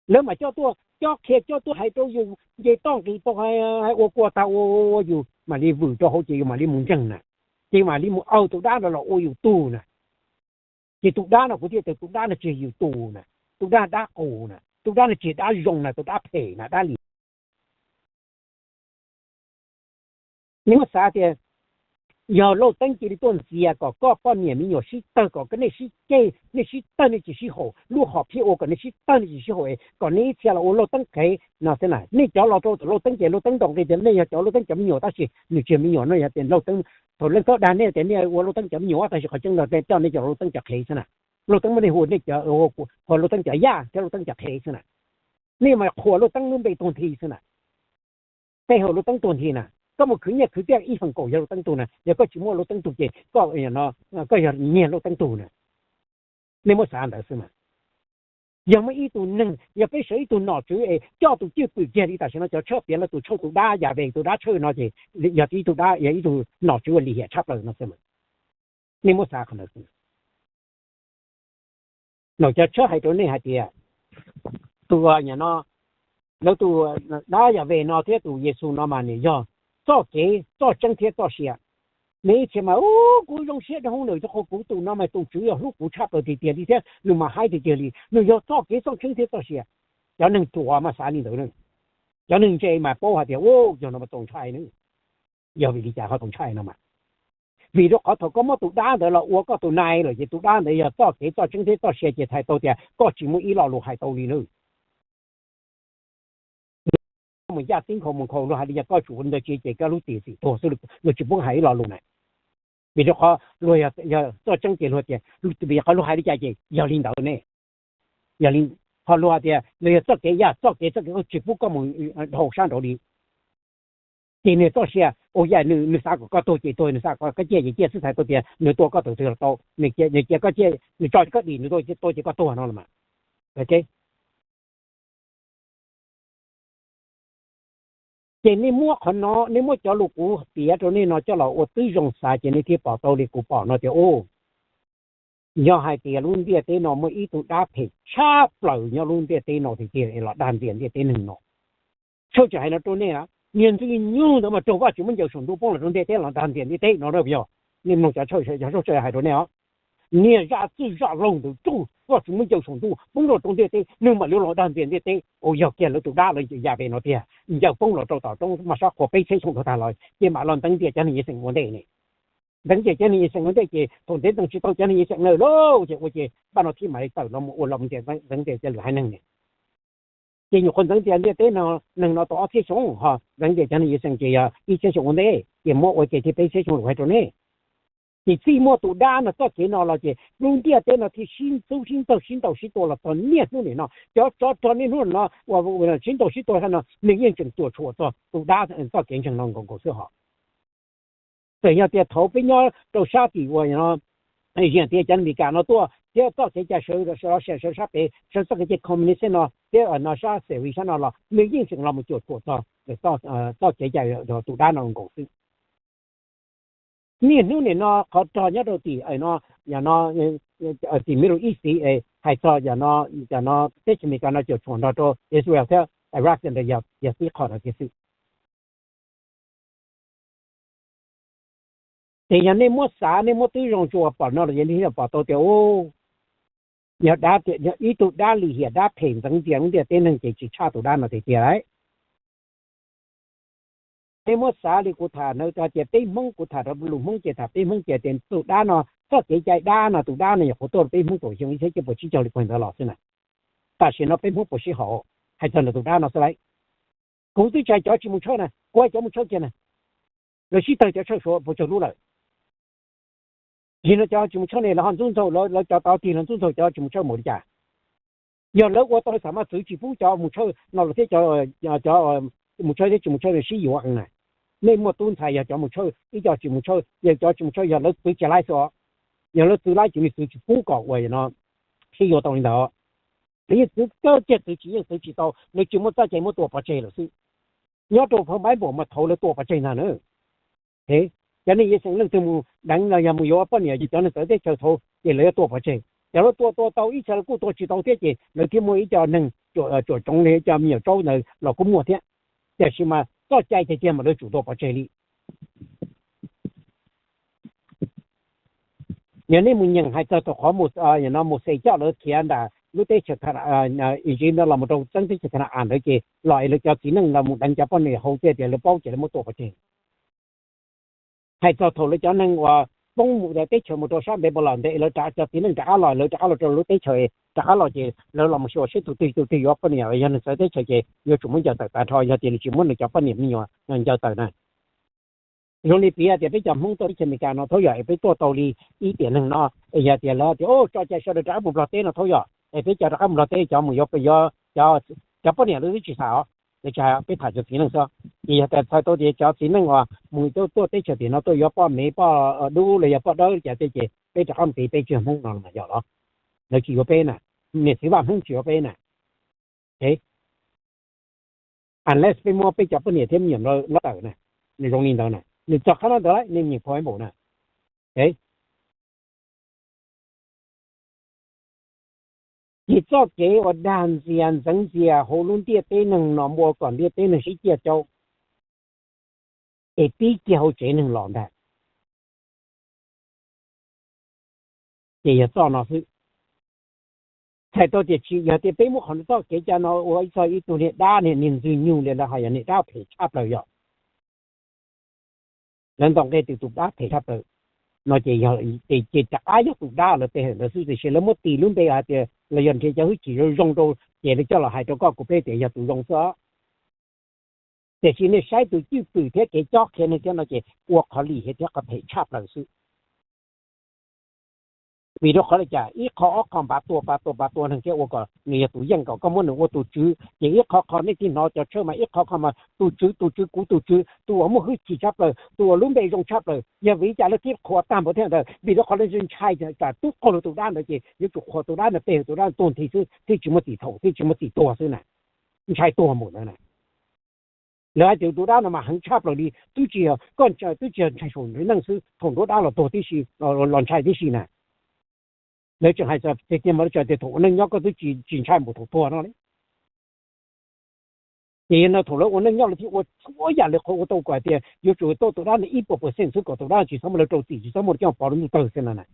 Lawv mas coj tuaj, coj qhia coj tuaj hais rau yus nce toj nqis tau, ua kua tag ua ua yus mam li vwm rau hauv ces yus mam li mus ntseeg na. Ces mam li mus aws tus dab no los ua yus tug na. Ces tus dab no kuv thiaj tias tus dab no tsis yog yus tug na, tus dab dab qus na, tus dab no tsis dab zoo na, tus dab phem na, dab li. Nej muab xav tias yog Lauj Teeb cia li tuaj ntxias kom koj poj niam me nyuam sib tawg, kom nej sib ceg, nej sib tawg, nej tsis sib haum, lub hom phiaj ua kom nej sib tawg nej tsis sib haum, kom nej ib txhia los ua Lauj Teeb qhev no xwb na. Nej cov los rau tom Lauj Teeb ces Lauj Teeb ntaus nqi tias nej yog cov Lauj Teeb cov me nyuam, tab sis nws tsis yog me nyuam no, yog tias Lauj Teeb, thaum leej txhob dag nej tias nej ua Lauj Teeb cov me nyuam, tab sis qhov tseeb no coj nej cov Lauj Teeb cov qhev xwb na. Lauj Teeb muab nej hu nej cov, hu Lauj Teeb cov yaj thiab Lauj Teeb cov qhev xwb na. Nej mas qhuas Lauj Teeb lub npe tuag nthi xwb na. Tej hauv Lauj Teeb tuag nthi na, koj mus khwv nyiaj khwv txiaj ib feem kaum yog Lauj Teeb tug na, yog koj tsis muaj Lauj Teeb tug ces koj, koj yog nyiag Lauj Teeb tug na. Nej muab xav ntawd xwb mas. Yog muaj ib tug neeg, yog peb sawv ib tug nom tswv es coj tus cwj pwm kiag li tam sim no cov tshawj piav lawv tus tshawj tus dab Yahweh tus dab tshawj no ces yog ib tug dab, yog ib tug nom tswv uas lim hiam tshaj plaws no xwb mas. Nej muab xav qhov ntawd xwb. Nom cov tshawj hais rau nej hais tias tus, no, lawv tus dab Yahweh no thiab tus Yexus no mas nws yog txoj kev, txoj tseeb thiab txoj sia. Nej ib txhia mas, u, kuv zoo siab rau hauv nws rau qhov kuv tus no mas tus Tswv yog hlub kuv tshaj plaws tiag tiag li thiab nws mas haib tiag tiag li, nws yog txoj kev, txoj tseeb thiab txoj sia. Cov neeg ruam mas xav li ntawd na. Cov neeg ntse mas paub hais tias, u, yog no mas txaus ntshai na. Yog vim li cas ho txaus ntshai no mas? Vim rau qhov thaum koj muab tus dab ntawd los ua koj tus nai lawm ces tus dab ntawd yog txoj kev, txoj tseeb thiab txoj sia ces txhais tau tias koj tsis muaj ib lo lus hais tau li na. Mus yaj tib nkhaus mus nkhaus luag hais li cas koj tsum ua li ntawd tsis ces koj lub txim txim tuag xwb, luag tsis pub hais ib lo lus na. Vim rau qhov luag yog txoj tseeb ces luag tias, vim qhov luag hais li cas ces yog li ntawd ne. Yog li, ho luag tias nws yog txoj kev, yog txoj kev, txoj kev tsis pub koj mus dhau sab nraud li. Ces nws txoj sia, ua yam nws xav kom koj tuag ces tuag, nws xav kom koj ciaj ces ciaj xwb, txhais tau tias nws tua koj thaum twg los tau, nws cia koj ciaj, nws tso koj dim, nws tua ces koj tuag no los mas. Ces nej muab qhov no, nej muab cov lus kuv piav rau nej no coj los ua tib zoo xav ces nej thiaj pom tau li kuv pom no tias, u, yog hais tias lub ntiaj teb no muaj ib tug dab phem tshaj plaws nyob lub ntiaj teb no tiag tiag es los dag ntxias ntiaj teb neeg no. Txhawj tseem hais no rau nej, niag ntxwg nyoog ntawd mas raug Vajtswv muab ncaws saum ntuj poob los rau ntiaj teb los dag ntxias ntiaj teb no, yog nej mloog cov txhawj, cov txhawj tseem hais rau nej os. Niag zaj txwj zaj laug ntawd raug Vajtswv muab ncaws saum ntuj poob los rau ntiaj teb, nws mam li los dag ntxias ntiaj teb. Ua yog kiag lawv tus dab lawv ncaws Yahweh no tiag, ncaws poob los rau tom roob maj sab qhua peb txhiab xyoo dhau tag los ces mam los ntxeev ntias cov neeg Yixees ua ntej ne. Ntxeev ntias cov neeg Yixees ua ntej ces thaum ntev ntxees tsis tau cov neeg Yixees lawm lauj, ces ua ces npaj no thiaj mam li tawm los ua los ntxeev ntias cov lwm haiv neeg ne. Ces nyuam qhuav ntxeev ntias ntiaj teb no neeg no tau ob txhiab xyoo, ho ntxeev ntias cov neeg Yixees ces yog ib txhiab xyoo ua ntej, ces muab ua ces thiaj peb txhiab xyoo lus hais rau nej. Ces txij muaj tus dab no txoj kev no los ces lub ntiaj teb no thiaj sib ntxub sib ntxaug sib ntaus sib tua los txog niaj hnub nim no. Cov tsov rog niaj hnub no uas sib ntaus sib tua no nws yeej tseem cuam tshuam txog tus dab txoj kev ntseeg no nkaus nkaus xwb hos. Txawm yog tias thaum peb nyob rau sab tim uas ziag tias cov Amelikas no tuaj thiab txoj kev cai sawv, sawv sab pem, sawv txoj kev cai communist no thiab no sab xes vis sab no los nws yeej tseem los mus cuam tshuam txog txoj kev cai tus dab no nkaus xwb. Niaj hnub nim no qhov rog nyob rau tim no, tim Middle East hais txog no, teb chaws Amelikas no cuam tshuam nrog rau Israel thiab Iraq ntawd yog tib qho no tiag xwb. Ces yog nej muab xav, nej muab tib zoo tsuas pom no los yeej pom tau tias, u, yog ib tug dab lim hiam dab phem ntxeev ntias lub ntiaj teb neeg ces tsis tshaj tus dab no tiag tiag lauj. Nej muab xav li kuv tham na, tias peb Hmoob, kuv tham rau lus Hmoob ces tham peb Hmoob ces tias tus dab no txoj kev cai dab no, tus dab no nyuam qhuav tuaj rau peb Hmoob thaum xyoo ib txhiab cuaj puas tsib caug li puag ntawd los xwb na. Tam sim no peb Hmoob puas sib haum hais txog ntawm tus dab no xwb lauj? Kuv twb tsis hais cov tsis mus tshawj na, kuv hais cov mus tshawj kiag na. Lawv sib tawg cov tshawj Suav puas tsawg lub lawm? Nim no cov tsis mus tshawj ne lawv ho ntxub ntxaug, lawv cov tod tig los ntxub ntxaug cov tsis mus tshawj mus li cas? Yog lawv ua tau xam maj txwv tsis pub cov mus tshawj no los thiab, cov mus tshawj thiab tsis mus tshawj sib yuav na. Nej muaj tub ntxhais yog cov mus tshawj ib co tsis mus tshawj, yog cov tsis mus tshawj yog lawv txwv tsis laib xwb os. Yog lawv txwv laib ces nws txwv tsis pub kom ua no sib yuav tau li ntawd. Nws yeej txwv kawg kiag, txwv tsis yeej txwv tsis tau, nws tsis muaj txoj cai muab tua pov tseg lawm xwb. Nyob rau phau Bible mas thaud lawv tua pov tseg ntag na. Cov neeg Yixalayees leej twg mus deev los yog mus yuav poj niam cov neeg txawv teb chaws thaud ces lawv yuav tua pov tseg. Cov lawv tua tua tau ib txhia lawv kuj tua tsis tau thiab ces lawv thiaj muaj ib co neeg tsuam tsoov li cov me nyuam tsaub ntawd los kuj muaj thiab. Tiam sis mas txoj cai tiag tiag mas lawv tsum tua pov tseg li. Yog nej mus nyeem hais txog thaum qhov Mauxes coj lawv khiav nram lub teb chaws Iziv ntawd los mus rau txeeb teb chaws Kana-as ntawd ces los es lawv cov txiv neej los mus deev cov poj niam hauv tiag tias lawv paub ces lawv muab tua pov tseg. Hais txog thaum lawv cov neeg uas poob mus teb chaws mus rau sab Npepalos ntawd es lawv cov txiv neej rov qab los, lawv rov qab los rau lub teb chaws, rov qab los ces lawv los mus xyuas seb tus twg tus twg yuav poj niam, yog nws txawv teb chaws ces yuav tsum muab ncaws tawm tag nrho, yog tias nws tsis muab nws cov poj niam me nyuam ncaws tawm na. Zoo li piv tias peb cov Hmoob tuaj teb chaws Amelikas no thaum yog es peb tuaj tau li ib tiam neeg no, es yog tias lawv tias tso cai sawv daws rov qab mus Nplog teb no thaum yog es peb cov rov qab mus Nplog teb cov mus yuav, cov poj niam lawv twb tsis xav os, lawv tsis hais, peb tham cov txiv neej xwb. Ces yog tias txhais tau tias cov txiv neej uas mus tuaj teb chaws tim no tuaj yuav poj me poj dub los yog poj dawb li cas tej ces peb rov qab mus tid peb tsis yog Hmoob no los mas yog los lawv tsis yuav peb na, niam txiv vaj Hmoob tsis yuav peb na. Unless peb muab peb cov poj niam thiab me nyuam npawb tawm na, nws zoo li ntawd na, nws txog qhov no ntawd lawm nej nyeem phau Bible na. Ces txoj kev uas dag ntxias ntxeev ntxias hauv lub ntiaj teb neeg no ua kom ntiaj teb neeg sib ciaj caum, es pib kiag hauv tsev neeg los ntag. Ces yog txoj no xwb. Txhais tau tias tsis yog tias peb muab qhov txoj kev cai no ua ib txog ib tug niag dab niag ntxwg nyoog li lawv hais yog niag dab phem tshaj plaws yog lawv ntaus nqe tias tus dab phem tshaj plaws no ces, ces rov qab yog tus dab lawv pe hawm ntawd xwb, tiam sis lawv muab tis lub npe hais tias los yog nrhiav cov hwj chim zoo zoo rau ces lawv coj los hais rau koj kuv peb tias yog tus zoo xwb. Tiam sis nej saib tus cwj pwm thiab kev cob qhia neeg thiab no ces ua qhov lim hiam thiab qhov phem tshaj plaws xwb. Vim rau qhov li cas ib qho ob qho npav tua npav tua npav tua neeg thiab ua kom nws yog tus yeej kom koj muab nws ua tus tswv, ces ib qho qho nej thiaj hnov cov tshawj mas ib qho qho mas tus tswv tus tswv kuv tus tswv tus uas muaj hwj chim tshaj plaws tus uas lub npe zoo tshaj plaws. Yog vim li cas lawv thiaj qhuas tag npaum thiab ntawd? Vim rau qhov lawv ntshai tsam tub qaug lawv tus dab ntawd ces yuav tsum qhuas tus dab ntawd pe hawm tus dab tuag nthi xwb thiaj tsis muaj txim thaum thiaj tsis muaj txim tuag xwb na. Ntshai tuag npaum ntawd na. Lawv hais tias tus dab no mas heev tshaj plaws li, twb tsis yog koj, twb tsis yog ntshai saum neej xwb, thaum nruab dab los tuag tib si, los ntshai tib si na. Lawv tseem hais tiag tiag mas lawv tseem tias thaum ua neej nyob koj twb tsis ntshai npaum thaum tuag no li. Ces yog no thaum lawv ua neej nyob lawv thiaj ua txhua yam li qhov ua tau kom hais tias yuav tsum tuaj tus dab no ib puas percent xwb kom tus dab tsis txhob muaj lawv rau txim, tsis txhob muaj coj pov rau ntuj tawg xwb no na.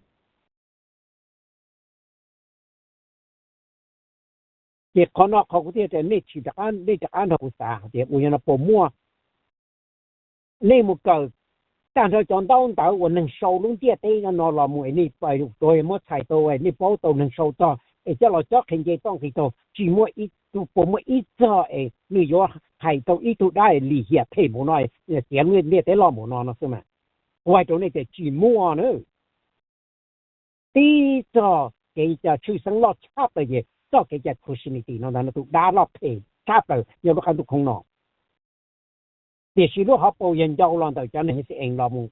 Ces qhov no qhov kuv thiaj tias nej tsis rov qab, nej rov qab nrog kuv xav hais tias ua yog no puas muaj, nej mus kawm tag nrho cov ntaub ntawv uas neeg sau lub ntiaj teb no los mus es nej tuav muab txhais tau, nej paub tau neeg sau txog es coj los cob qhia nce txoj nqis taug, tsis muaj ib tug, puas muaj ib txog es nws yuav hais tau ib tug dab lim hiam phem npaum no, tiav ntiaj teb loj npaum no no xwb mas. Kuv hais rau nej tias tsis muaj na. Tib txog kev cai tshwj xeeb loj tshaj plaws ces txoj kev cai Christianity no ntag no, tus dab loj phem tshaj plaws nyob lub qab ntuj khoob no. Tiam sis lub hauv paus yog ncau los ntawm cov neeg His Xas Es los mus,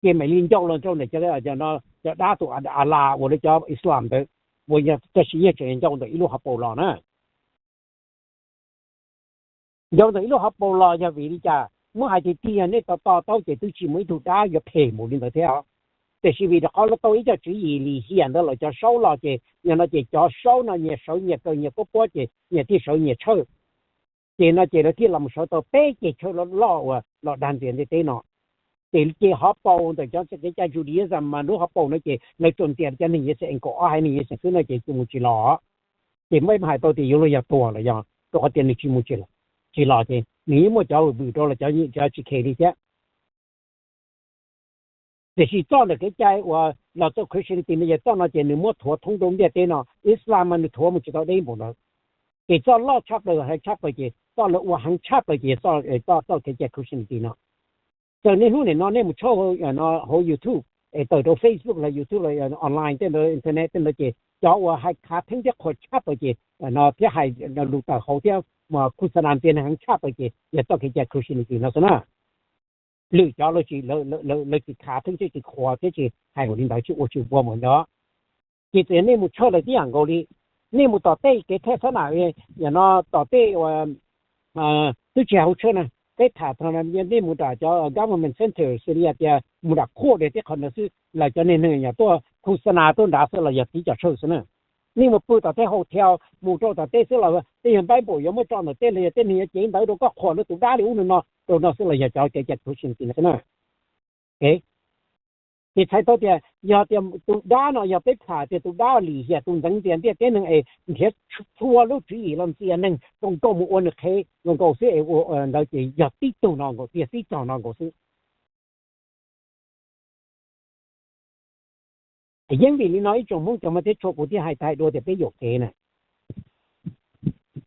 ces mam li ncau los rau ntawm cov dab tus Alas uas lawv cov Islam ntawd, uas yog tab sis yeej tseem ncau ntawm ib lub hauv paus los na. Ncau ntawm ib lub hauv paus los yog vim li cas? Muab hais tiag tiag nej to to taub ces twb tsis muaj ib tug dab yuav phem npaum li ntawd thiab os. Tiam sis vim rau qhov lawv tau ib co tswv yim lim hiam ntawd lawm cov Saub los ces yog no ces cov Saub no nyias sawv nyias kaw nyias puab puab ces nyias thiaj sawv nyias tshawj. Ces no ces lawv thiaj los mus sawv tau peb ceg tshawj loj loj uas los dag ntxias ntiaj teb no. Ces ces hauv paus ntawm cov kev cai Judaism mas lub hauv paus no ces lawv tsuas ntxias cov neeg His Xas Es kaum ob haiv neeg His Xas Es xwb no ces mus tsis los. Ces muab hais tau tias yuav luag yog tuag los yog rau qhov tias nws tsis mus tsis los ces nws yeej muaj cov vwm rau los cov tsis khe li thiab. Tiam sis txoj ntawm kev cai uas los txoj Christianity no yog txoj no ces nws muab thuav thoob rau ntiaj teb no, Islam mas nws thuav mus tsis tau deb npaum ntawd. Ces txoj loj tshaj plaws heev tshaj plaws ces txoj lawv ua heev tshaj plaws ces txoj, txoj, txoj kev cai Christianity no. Txawm niaj hnub nim no nej mus tshawb hauv YouTube, es tawm rau Facebook los YouTube los online tej ntawd, internet tej ntawd ces cov uas hais khav theeb thiab qhuas tshaj plaws ces no thiab hais lus tawm hauv thiab khuj xa nas tias neeg heev tshaj plaws ces yog txoj kev cai Christianity no xwb na. Lwm cov lawv tsis, lawv tsis khav theeb thiab tsis qhuas thiab tsis hais ua li ntawd, tsis ua tsis ua mus ntawd. Ces txawm yog nej mus tshawb lawv tib yam nkaus li, nej mus tom tej kev thej xab nam, yam no tom tej uas twb tsis hais hauv tshawb na, peb tham txog nej mus nram cov government center xws li hais tias mus nram court tej qhov ntawd xwb los cov neeg yog tuaj khuj xa nas tuaj nrad xwb los yog txiv cov tshawj xwb na. Nej mus pw tom tej hotel, mus rau tom tej xwb los tej yog Bible yuav muab tso ntawm tej los yog tej neeg yuav cev ntawv rau koj qhuas lawv tus dab li ub li no rau no xwb los yog cov kev cai Christianity no xwb na. Ces txhais tau tias yog tias tus dab no yog peb tham tias tus dab lim hiam tus ntxeev ntxias ntiaj teb neeg es nrhiav txhua lub tswv yim los ntxias neeg zoo nkaus mus ua nws qhev zoo nkaus xwb es ua ntawd ces yog tib tug no nkaus tiag, tib txog no nkaus xwb. Yeej vim li no ib tsoom Hmoob cov muaj teb tshua kuv thiaj hais tag dua tias peb yuam kev na.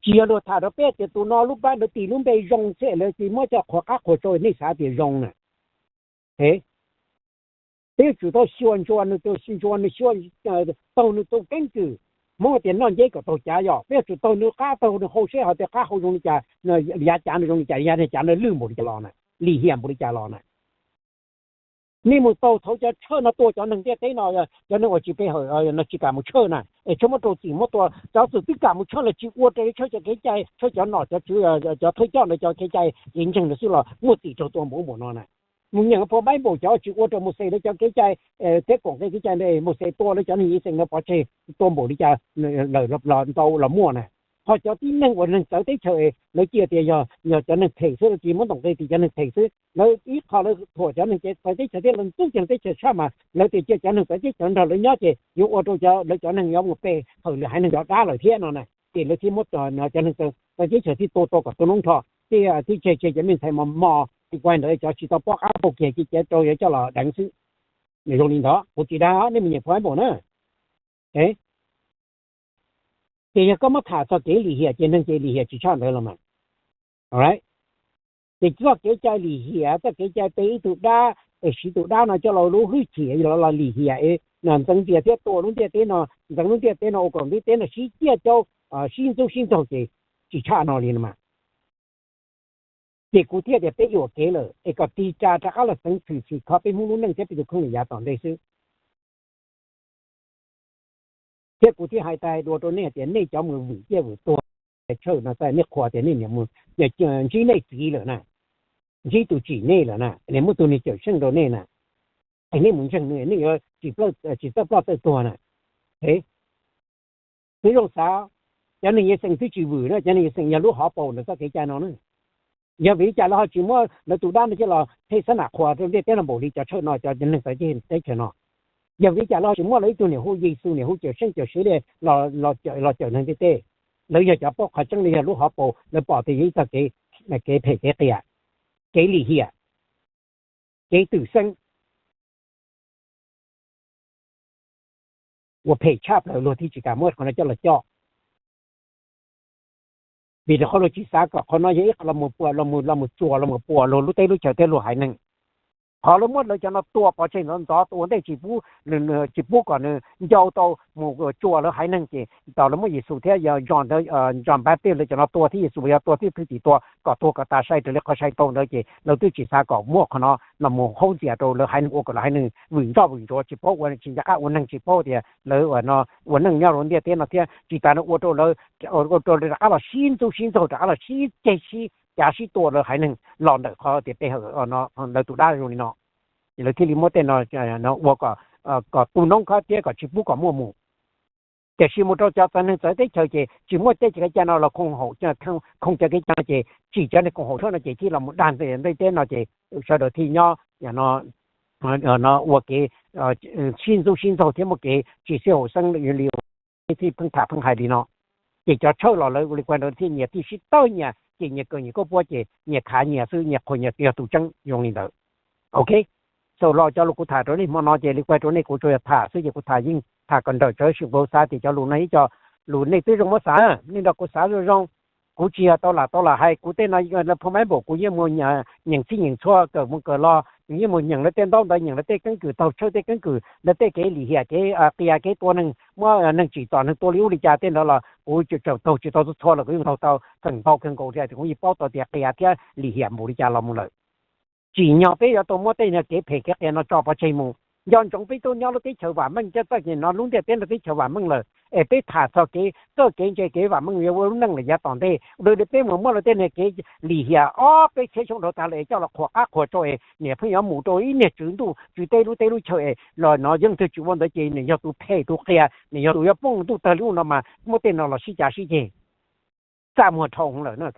Tsis yog luag tham rau peb tias tus no lub pab ntawd tis lub npe zoo xwb lawv tsis muab coj qhuas qab qhuas tsau nej xav tias zoo na. Peb yuav tsum tau xyuas ntsuas nws, tus xyuas ntsuas nws, xyuas taug nws tus keeb kwm. Hmoob tias noj nceb kom taug cav yom, peb yuav tsum taug nws qab taug nws hau seb ho tias qab hau zoo li cas, yav cav nws zoo li cas, yav cav nws lwj npaum li cas los na, lim hiam npaum li cas los na. Nej mus taug thaum cov tshawj no tua cov neeg ntiaj teb no, cov neeg uas tsis pe hawm no tsis kam mus tshawj na es tshawj muab rau txim muab tua, cov txawm twb kam mus tshawj los tsis ua raws li tshawj cov kev cai, tshawj cov nom cov tswv, cov thawj coj ntawd cov kev cai kev ntseeg ntawd xwb los muaj txim raug tua npaum npaum no na. Mus nyeem phau Bible cov tsis ua raws Mauxes lawv cov kev cai thiab koom kev kev cai ntawd Mauxes tua lawv cov neeg Yixees ntawd pov tseg tua npaum li cas lawm los ntau los muaj na. Ho cov tib neeg uas neeg txawv teb chaws lawv cia tias yog cov neeg phem xwb, lawv tsis muab ntoom qe tias cov neeg phem xwb, lawv ib qho lawv thuam cov neeg txawv teb chaws thiab lawv ntxub cov neeg teb chaws tshaj mas lawv tias cia cov neeg txawv teb chaws nrog lawv nyob ces yuav ua rau cov lawv cov neeg yuav mus pe hawm lwm haiv neeg cov dab lawm thiab no na. Ces lawv thiaj muab cov neeg txawv teb chaws thiaj tua tua kom tu noob nrho, thiaj tseg tseg cov me ntxhais mos mos, tis kuag ntawd cov tsis tau paub qab paub kiag ces cov rau yuav coj los deev xwb. Zoo li ntawd kuv tsis dag, nej mus nyeem phau Bible na. Ces yog koj muab tham txog kev lim hiam ces neeg ces lim hiam tsis tshaj ntawd los mas. Ces txoj kev cai lim hiam, txoj kev cai pe ib tug dab es siv tus dab no coj los lub hwj chim los lim hiam, ntxeev ntxias thiab tua lub ntiaj teb no, ntxeev lub ntiaj teb no ua kom ntiaj teb no sib ciaj caub, sib ntxub sib ntxaug ces tsis tshaj no li no mas. Ces kuv thiaj tias peb yuam kev lawm es kom tig ras rov qab los xeev tshwm tshwm kho peb Hmoob lub neej thiab peb tus kheej lwm yav tom ntej xwb. Thiab kuv thiaj hais tag hais dua rau nej hais tias nej cov mus vwm ciaj vwm tuag tshawj no, nej qhuas tias nej niam mus ntsib nej txiv lawm na, ntsib tus tsim nej lawm na, niam muab tus niag cawm seej rau nej na, es nej mus ntseeg nws, nej yuav tsis txawj ploj txawj tuag na. Twb zoo xav, cov neeg Yixees twb tsis vwm na, cov neeg Yixees yog lub hauv paus ntawm txoj kev cai no na. Yog vim li cas lawv ho tsis muab lawv tus dab no coj los thej xab nam qhuas rau ntiaj teb no npaum li cov tshawj no, cov neeg txawv teb chaws no? Yog vim li cas lawv ho tsis muab lawv ib tug niam hu Yexus, niam hu cawm seej cawm sev li los cawm neeg ntiaj teb? Lawv yog cov paub qhov tseeb, lawv yog lub hauv paus, lawv pom tias yog ib txoj kev phem kev qias, kev lim hiam, kev twm xeeb uas phem tshaj plaws luag thiaj tsis kam muab qhov no coj los coj. Vim rau qhov luag tsis xav kom qhov no yog ib qho los mus puas, los mus, los mus tsuas, los mus puas luag lub teb lub chaws thiab luag haiv neeg. Qhov lawv muab lawv cov no tua pov tseg ntxov ntxov ua ntej tsis pub, tsis pub kom nws ncau tau mus tsuas lawv haiv neeg ces tau lawv muab Yexus thiab John, John Baptist lawv cov no tua thiab Yexus yog tua thiab thwj tim tua kom tuag kom tas sai raws li qhov sai tau ntawd ces lawv twb tsis xav kom muaj qhov no los mus haub ntxias rau lawv haiv neeg ua kom lawv haiv neeg vwm ntsoj vwm ntsuav tsis paub ua, tsis nco qab ua neeg, tsis paub tias lawv ua neej nyob rau ntiaj teb no thiab tsis tas nws ua rau lawv, ua rau rov qab los sib ntxub sib ntxaug, rov qab los sib ceg sib cav sib tua lawv haiv neeg los ntawm qhov tias pe hawm lawv tus dab zoo li no. Ces lawv thiaj li muab tej no ua kom tu noob khob thiab kom tsis pub kom muaj mus. Tiam sis mus rau cov txawv neeg txawv teb chaws ces tsis muaj tej kev cai no los khoom haum, khoom cov kev cai no ces tsim cov neeg koom haum tshaj no ces thiaj los mus dag ntiaj teb no ces sawv daws thiaj nyob no ua kev sib ntxub sib ntxaug thiab muaj kev tsis sib haum xeeb li thiaj pheej tham pheej hais li no. Ces cov tshawj los lawv ua li kuv ntawd thiaj nyias thiaj sib tawg nyias ces nyias kawm nyias koj puab ces nyias khav nyias xwb, nyias qhuas nyias yog tus tseeb zoo li ntawd. Ok, Thaum los cov lus kuv tham rau nej hmo no ces li kuv hais rau nej kuv tsuas yog tham xwb ces kuv tham yeej tham kom nrawm tsawv sim npaug xav tias cov lus no ib co lus nej twb zoo muab xav, nej nrog kuv xav zoo zoo. Kuv tsis yog tau lam tau lam hais, kuv tej no phau mab npaum kuv yeej mus nyeem txhij nyeem txhua kawm mus kawm los, kuv yeej mus nyeem lawv tej ntaub ntawv, nyeem lawv tej keeb kwm, taug tshawj tej keeb kwm, lawv tej kev lim hiam kev qias kev tua neeg, muab neeg tsim txom neeg tua li ub li cas tej ntawd los kuv tseem taug tsis tau txhua txhua los kuv yeej taug tau feem ntau kawg nkaus li, kuv yeej paub tau tias qias thiab lim hiam npaum li cas los mus lawm. Tsim nyog peb yuav tau muab tej kev phem kev qias no tso pov tseg mus. Nco ntsoov peb tuaj nyob lub teb chaws vam meej, coj txoj kev no lub ntiaj teb nrog teb chaws vam meej lawm es peb tham txog kev txawj kev ntse kev vam meej yuav ua lub neej lawm yav tom ntej, ua li peb mus muab lawv tej niag kev lim hiam ob peb txhiab xyoo dhau tag lawm es coj los qhuas qab qhuas rau es niam pheej yuav mus rau ib niag tswv ntuj tswv teb lub teb lub chaw es los no yeej twg tsis ua ntawd ces nws yog tus phem tus qias, nws yog tus yuav poob ntuj tawg li ub no mas muab tej no los sib cav sib ceg, txaj muag dhau lawm na.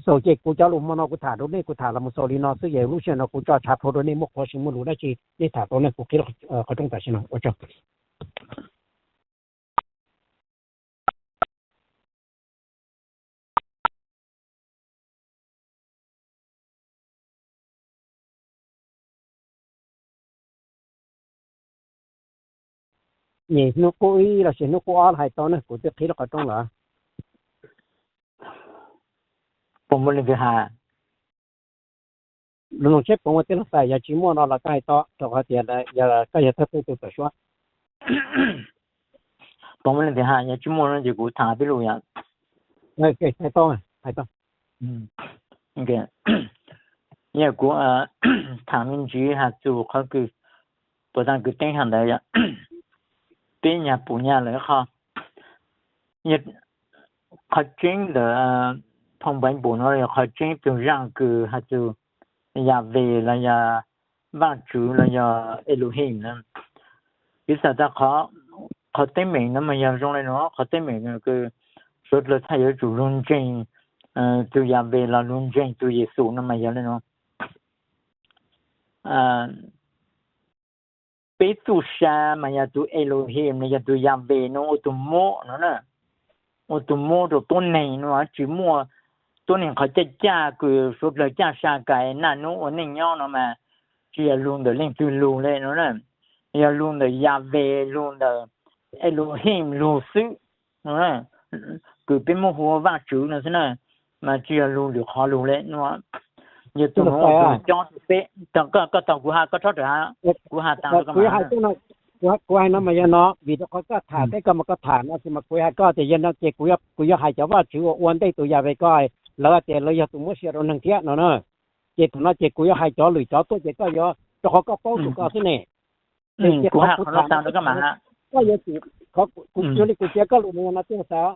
Xaus ces kuv cov lus hmo no kuv tham rau nej kuv tham los mus xaus li no xwb es lub sij hawm no kuv tso tshav plhuav rau nej muaj qhov sim muaj lus dab tsi nej tham tau ne kuv qhib qhov rooj tam sim no ua tsaug. Hnub qub ib los sis hnub qub ob hais tau ne kuv twb qhib lub qhov rooj lawm. Puas muaj leej twg hais? Lus no tsheb puas muaj tej lus xais, yog tsis muaj no los koj hais tau rau qhov tias yog koj yog thawj peb tus tawm suab. Puas muaj leej twg hais? Yog tsis muaj no ces kuv tham peb lus yom. Hais tau, hais tau. Yog kuv tham me ntsis has txug qhov kws puas tag kws teeb hais ntawd, peb nyag pum nyag lawm qhov, qhov tseeb ntawm phoo Npaiv Npus no yog qhov tseeb tug zaaj kws has txug Yahweh los yog Vaajtswv los yog Elohim na. Piv xam tas qhov teeb meem no mas yog zoo le nuav, qhov teeb meem kws suav dlawg txhaj yuav tsum lug ntseeg tug Yahweh los lug ntseeg tug Yexus no mas yog le nuav. Peb txuj sa mas yog tug Elohim no yog tug Yahweh no ua tug muab no na, ua tug muab rau tuab neeg no, tsis muaj tuab neeg qhov caj caj kws suav dlawg caj sa kais naj nub ua neej nyob no mas tsis yog lug ntawm leej twg lug le no na, yog lug ntawm Yahweh lug ntawm Elohim lug xwb no, kws peb muab hu ua Vaajtswv no xwb na, mas tsis yog lug lwm qhov lug le no. Yog tug nuav ua tug cob rau peb. Koj tau kuv has, koj txhob rawm, kuv has tas rau koj mas. Kuv hais no mas yog no, vim rau qhov koj tham teb koj mas koj tham no xwb mas kuv hais koj tias yog no ces kuv yuav hais cov Vaajtswv uas ua ntej tus Yahweh ko, lawv tias lawv yog tus muab sia rau neeg thiab no na. Ces thaum no ces kuv yuav hais cov lwm cov tuaj ces koj yuav, rau qhov koj paub tus ko xwb ne. Ces kuv hais qhov no tas rau koj mas, koj yuav tsum, kuv ua li kuv txiav koj lus no yog no tij xav,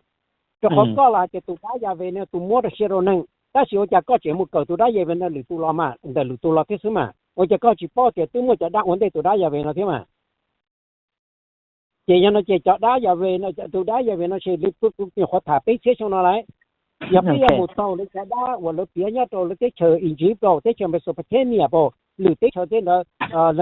rau qhov koj los hais tias tus dab Yahweh no tus muab rau sia rau neeg, tab sis ua cas koj tseem mus kawm tus dab Yahweh no lwm tus los mas, ntawm lwm tus los thiab xwb mas, ua cas koj tsis paub tias twb muaj cov dab ua ntej tus dab Yahweh no thiab mas. Ces yog no ces cov dab Yahweh no, tus dab Yahweh no ces kuv nyuam qhuav tham peb txhiab xyoo no lawm. Yog peb yuav mus taug lawv cov dab uas lawv piav nyob rau lawv teb chaws Egypt, teb chaws Mesopotamia, lwm teb chaws tej ntawd,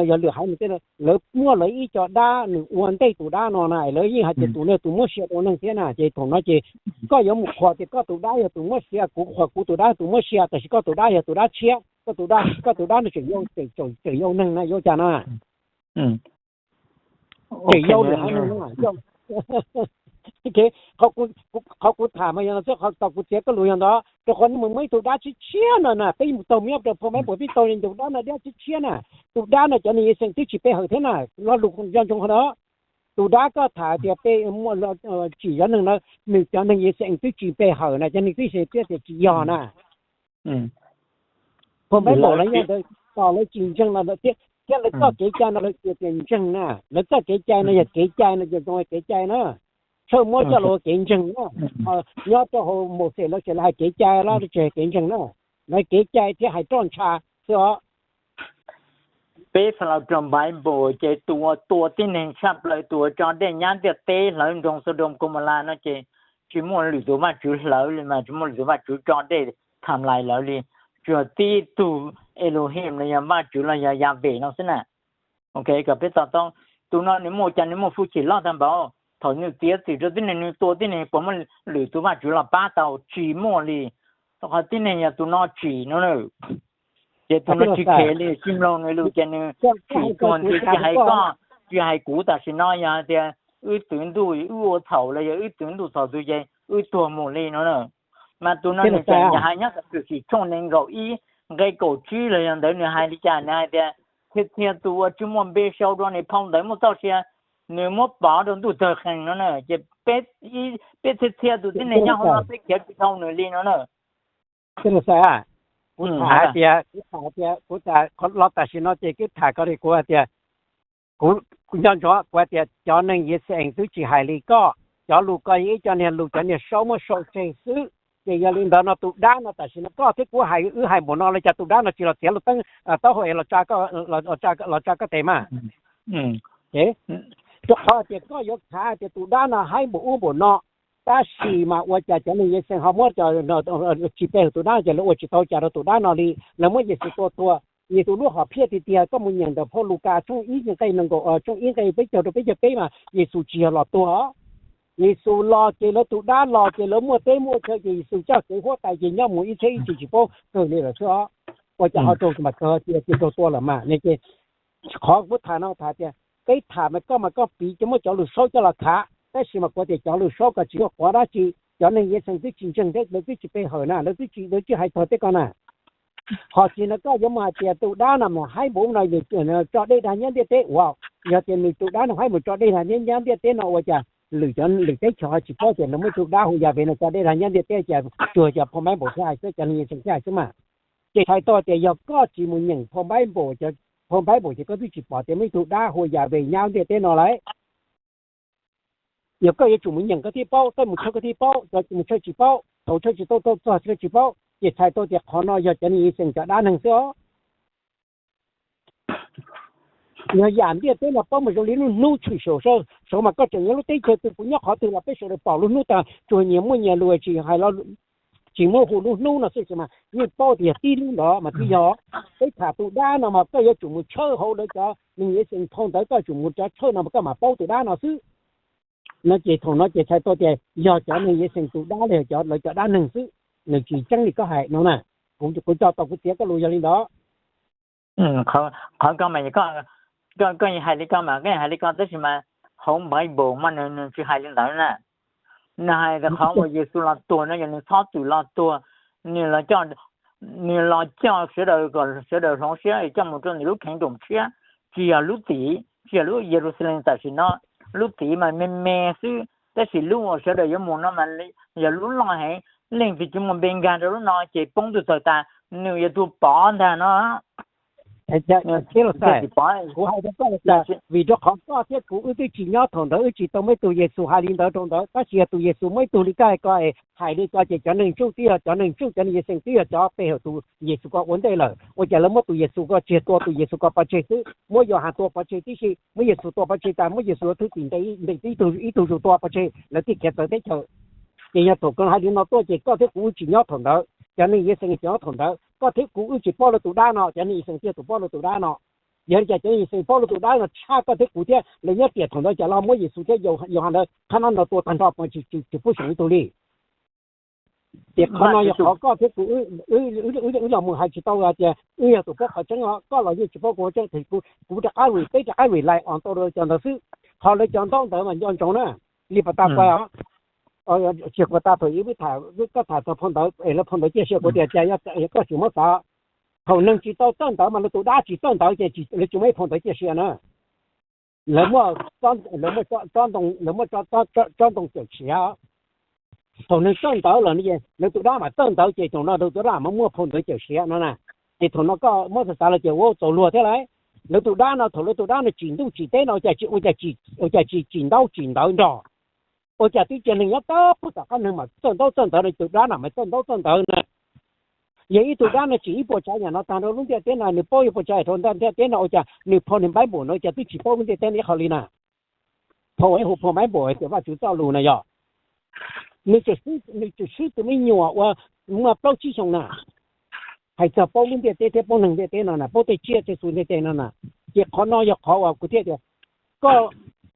yog lwm haiv neeg tej ntawd lawv muaj lawv ib co dab nws ua ntej tus dab no na, lawv yeej hais tias tus no tus muab sia rau neeg thiab na. Ces thaum no ces koj yuav mus qhuas tias koj tus dab yog tus muab sia, kuv qhuas kuv tus dab tus muab sia, tab sis koj tus dab yog tus dab tshiab, koj tus dab, koj tus dab no tseem yau, tseem yau neeg na, yuav cas no. Tseem yau lwm haiv neeg no. Qhov kuv tham mas yog no xwb, qhov tau kuv txiav koj lus yog ntawd, rau qhov nej mus muab ib tug dab tshiab tshiab no na, peb mus taug nyob rau phau mab puas pib taug ncug dab no dab tshiab tshiab na. Tus dab no cov neeg Yixalayees twb tsis pe hawm thiab na, lo lus nco ntsoov qhov no. Tus dab koj tham tias peb muaj tsim cov neeg no, nws cov neeg Yixalayees twb tsis pe hawm na, cov neeg twb xav tias tsis yog na. Phau Npaiv Npaum lawv nyob ntawd tos lawv tsis ntseeg no thiab, thiab lawv txoj kev cai no lawv tsis tias ntseeg na, lawv txoj kev cai no yog kev cai no ces zoo kev cai na, tshawb muab coj los ua kev ntseeg na. Nyob rau hauv Mauxes lawv ces lawv hais kev cai los tsis hais kev ntseeg na, lawv kev cai thiab hais roj ntsha xwb os. Peb xav los rau Npaiv Npaum ces tus uas tua tib neeg tshaj plaws, tus uas tso dej nyab ntiaj teb hlawv nroog Xaudoos Kaumaulas no ces tsis muaj lwm tus vaj tswv hlawv li mas, tsis muaj lwm tus vaj tswv tso dej tham lais lawv li, tsuas tib tug Elohim los yog Vaj Tswv los yog Yahweh no xwb na. Ok, kom peb to taub, tus no nws muaj cas nws muaj hwj chim loj tag npaum, thaum nws txiav txim rau tib neeg, nws tua tib neeg puas muaj lwm tus vaj tswv los pab tau? Tsis muaj li. Rau qhov tib neeg yog tus no tsim no na. Ces tus no tsis kheev li, tsis mloog nws lus ces nws tsim tuag nws tsis hais koj, tsis hais kuv. Tam sim no yog hais tias wb txwv ntuj wb ua txhaum los yog wb txwv ntuj txhaum tus ces wb tuag mus li no na. Mas tus no nws tseem hais nyob Txawm Tshwm Sim tshooj nees nkaum ib nqe kaum tsib los yog ntawd nws hais li cas, nws hais tias txhia txhia tus uas tsis muaj npe sau rau nws phau ntawv muaj txoj sia, nws muab pov rau ntuj tawg qees no na. Ces peb txhia txhia tus tib neeg nyob hauv no peb khiav tsis dhau nws li no na. Kuv tham hais tias, kuv tham tias, kuv los tam sim no ces kuv tham ko li kuv hais tias, kuv nco ntsoov kuv hais tias cov neeg Yixayees twb tsis hais li koj. Cov lus koj ib co niag lus cov niag saub muab sau tseg xwb. Ces yog li ntawd no tus dab no tam sim no koj thiab kuv hais wb hais npaum no los cas tus dab no tsis los txiav lub teeb taub hau es los tsa koj tes mas. Rau qhov tias koj yuav khav tias tus dab no haib npaum ub npaum no, tab sis mas ua cas cov neeg Yixayees ho muab cov tsis pe hawm tus dab ces lawv ua tsis tau cas rau tus dab no li, lawv muab Yexus tua tuag. Yexus lub hom phiaj tiag tiag koj mus nyeem ntawm phau Lukas tshooj ib nqe nees nkaum, tshooj ib nqe peb caug rau peb caug peb mas Yexus tsis yog los tuag. Yexus los ces lawv tus dab los ces lawv muaj teb muaj chaw ces Yexus coj kev huab tais ces nyob mus ib txhiab ib txhis tsis paub kawg li lawm xwb os. Ua cas ho raug mas kawg tias raug tua lawm mas ne ces qhov kuv tham no tham tias peb tham mas koj mas koj piv coj muab cov lus saub coj los khav tab sis mas kuv tias cov lus saub ko tsis muaj quav dab tsi. Cov neeg Yexayees twb tsis ntseeg thiab lawv twb tsis pe hawm na, lawv twb tsis, lawv tsis hais txog tej ko na. Hos tsis no koj yuav mus hais tias tus dab no mus haib npaum no tso dej dag nyob ntiaj teb ua, yog tias nws tus dab no haib mus tso dej dag nyob ntiaj teb no ua cas lwm cov lwm teb chaws ho tsis paub tias lawv muaj ib tug dab hu Yas Ves no tso dej dag nyob ntiaj teb ces tsuas cov phau Npaiv Npaum thiaj hais xwb, cov neeg Yexayees thiaj hais xwb mas. Ces txhais tau tias yog koj tsis mus nyeem phau Npaiv Npaum, phau Npaiv Npaum ces koj twb tsis pom tias muaj ib tug dab hu Yas Ves nyob ntiaj teb no lauj. Yog koj yuav tsum mus nyeem koj thiaj paub, koj mus tshawb koj thiaj paub, cov mus tshawb tsis paub, thaum tshawb tsis tau tau txog tshawb tsis paub, ces txhais tau tias qhov no yog cov neeg Yixayees cov dab neeg xwb os. Yog yam ntiaj teb no paub mas zoo li lub hnub tshwm saum, saum mas koj tseem nyob lub teb chaws twg, kuv nyob qhov twg los peb sawv daws pom lub hnub tag, tsuas nyias muaj nyias lus tsis hais, tsis muab hu lub hnub no xwb mas yeej paub tias yog tib lub ntawd mas twb yog. Peb tham tus dab no mas koj yuav tsum mus tshawb hauv lawv cov neeg Yixayees phau ntawv, koj tsum mus cov tshawb no mas koj mam paub tus dab no xwb. No ces thaum no ces txhais tau tias yog cov neeg Yixayees tus dab los yog cov lawv cov dab neeg xwb, nws tsis tseeb li koj hais no na. Kuv, kuv coj tau kuv txiav koj lus yog li ntawd. Qhov ko mas, koj hais li ko mas koj hais li ko tab sis mas hauv Npaiv Npaum mas nws tsis hais li ntawd na. Nws hais tias qhov uas Yexus los tuag no yog nws txhob txwm los tuag, nws los coj, nws los coj sawv daws kom sawv daws hloov siab coj mus rau nws lub kheev room tshiab, tsis yog lub txim, tsis yog lub Yeluxalees tam sim no. Lub txim mas me me xwb tab sis lub uas sawv daws yuav mus no mas yog lub loj heev, leej twg tsis muaj npe nkag rau lub no ces poob ntuj txhaws tas, nws yuav tuag pov ntag no. Kuv hais rau koj, vim rau qhov koj thiab kuv wb twb tsis nyob thaum ntawd, wb tsis tau muaj ib tug Yexus hais li ntawd rau ntawd, tab sis yog tus Yexus muaj ib tug li koj hais ko, hais li ko ces cov neeg ntsuj twb yog cov neeg ntsuj, cov neeg Yixayees twb yog cov pe hawm tus Yexus ko ua ntej lawm. Ua cas lawv muab tus Yexus ko tsis yog tua tus Yexus ko pov tseg xwb, muab Yauhas tua pov tseg tib si, muab Yexus tua pov tseg tas, muab Yexus ua thwj tim ntes ib tug, ib tug zus tua pov tseg, lawv thiaj khiav txawv teb chaws. Ces yog thaum koj hais li no tuaj ces koj thiab kuv wb tsis nyob thaum ntawd, cov neeg Yixayees tsis nyob thaum ntawd, koj thiab kuv wb tsis paub lawv tus dab no, cov neeg Yixayees thiaj tus paub lawv tus dab no. Yog li cas cov neeg Yixayees paub lawv tus dab no tshaj koj thiab kuv thiab, lawv nyob tiam thaum ntawd cas los muab Yexus thiab Yauhas ntawd qhab no tua tag nrho, tsis pub seem ib tug li. Ces qhov no yog qhov koj thiab kuv wb los mus hais tsis tau hais tias wb yog tus paub qhov tseeb os, koj los yeej tsis paub kuv qhov tseeb, kuv rov qab re, peb rov qab rely on tau rau cov ntawd xwb. Ho lawv cov ntaub ntawv mas nco ntsoov na, li pas tas kuv, tsis pas tas thaum ub wb tham, koj tham txog phau ntawv es lawv phau ntawv ciaj sia kuv tias cas koj tsis muab xav. Thaum neeg tsis tau txawj ntawv mas lawv tus dab tsis txawj ntawv ces lawv tsis muaj ib phau ntawv ciaj sia na. Lawv muaj, lawv muaj tsob ntoo cawm siav. Thaum neeg txawj ntawv lawm lawv tus dab mam txawj ntawv ces thaum no lawv tus dab mam muaj phau ntawv cawm siav no na. Ces thaum no koj muab xav xav los ces ua txaus luag thiab lauj. Lawv tus dab no thaum lawv tus dab no tsim ntuj tsim teb no ua cas tsis, ua cas tsis tsim ntaub tsim ntawv nrog? Ua cas twb cia neeg nyob tag pub tom qab neeg mas txawj ntaub txawj ntawv no, tus dab no mas txawj ntaub txawj ntawv na. Yog ib tug dab no tsim ib puas tsav yam no tag rau lub ntiaj teb no, nws paub ib puas tsav yam rau ntiaj teb no, ua cas nws phau nws Npaiv Npaum no ua cas twb tsis paub lub ntiaj teb no ib qho li na? Phau ib hu phau Npaiv Npaum tias Vajtswv txoj lus na yog, nws, nws tseem swb tus me nyuam uas muaj plaub tsib xyoos na, hais txog paub lub ntiaj teb thiab paub neeg ntiaj teb no na, paub tej tsiaj tej txhu ntiaj teb no na. Ces qhov no yog qhov uas kuv thiaj tias koj,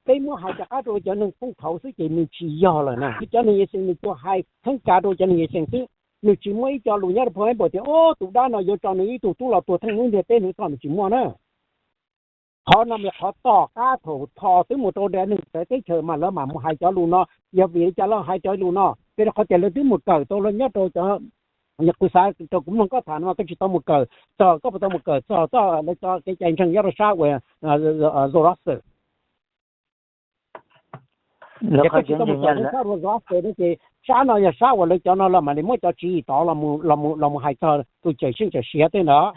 peb muab hais rov qab rau cov neeg phooj thaud xwb ces nws tsis yog lawm na, cov neeg Yixayees nws tsuas hais kheeb kav rau cov neeg Yixayees xwb. Nws tsis muaj ib co lus nyob rau phau Bible tias, o, tus dab no yuav tso nws ib tug tub los tuag theej lub ntiaj teb, nws txoj nws tsis muaj na. Qhov no mas qhov tom qab thaum Thos twb mus rau dab neeg txawv teb chaws mas lawv mam mus hais cov lus no. Yog vim li cas lawv hais cov lus no? Vim rau qhov tias lawv twb mus kawm tau lawv nyob rau cov, yog kuv xav rau kuv mloog koj tham no mas koj tsis tau mus kawm txog, koj puas tau mus kawm txog txoj lawv cov kev cai ntseeg nyob rau sab uas Zoroaster? Yog koj tsis tau mus kawm sab Zoroaster no ces sab no yog sab uas lawv cov no los mam li muab cov tswv yim tod los mus hais txog tus cawm seej cawm siav tej ntawd.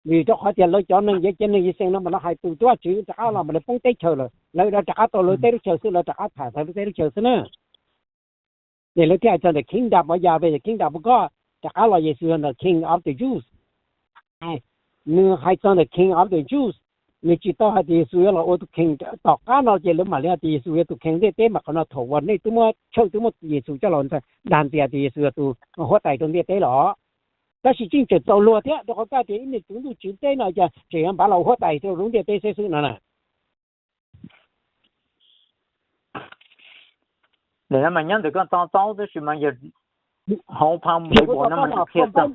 Vim rau qhov tias lawv cov neeg, cov neeg Yixees no mas lawv hais tus Vajtswv rov qab los mas lawv poob teb chaws lawm, lawv rov qab tau lawv teb lub chaw xwb, lawv rov qab tham txog lub teb lub chaw xwb na. Ces lawv thiaj hais txog ntawm Kingdom of Yahweh, Kingdom of God, rov qab los Yexus yog ntawm King of the Jews. Nws hais txog ntawm King of the Jews, nws tsis tau hais tias Yexus yuav los ua tus King. Tom qab no ces lawv mam li hais tias Yexus yog tus King ntiaj teb, mas qhov no thaum uas nej twb muab tshawj twb muab Yexus coj los dag ntxias tias Yexus yog tus huab tais rau ntiaj teb los. Tab sis tseem tseem txaus luag thiab, rau qhov kaj tias ib niag tus ntuj tswv teb no cas tseem yuav npav los huab tais rau lub ntiaj teb xwb xwb no na. Ntawm no mas nyob ntawm koj to taub tab sis mas yog hauv phau Npaiv Npaum no mas nws qhia txog,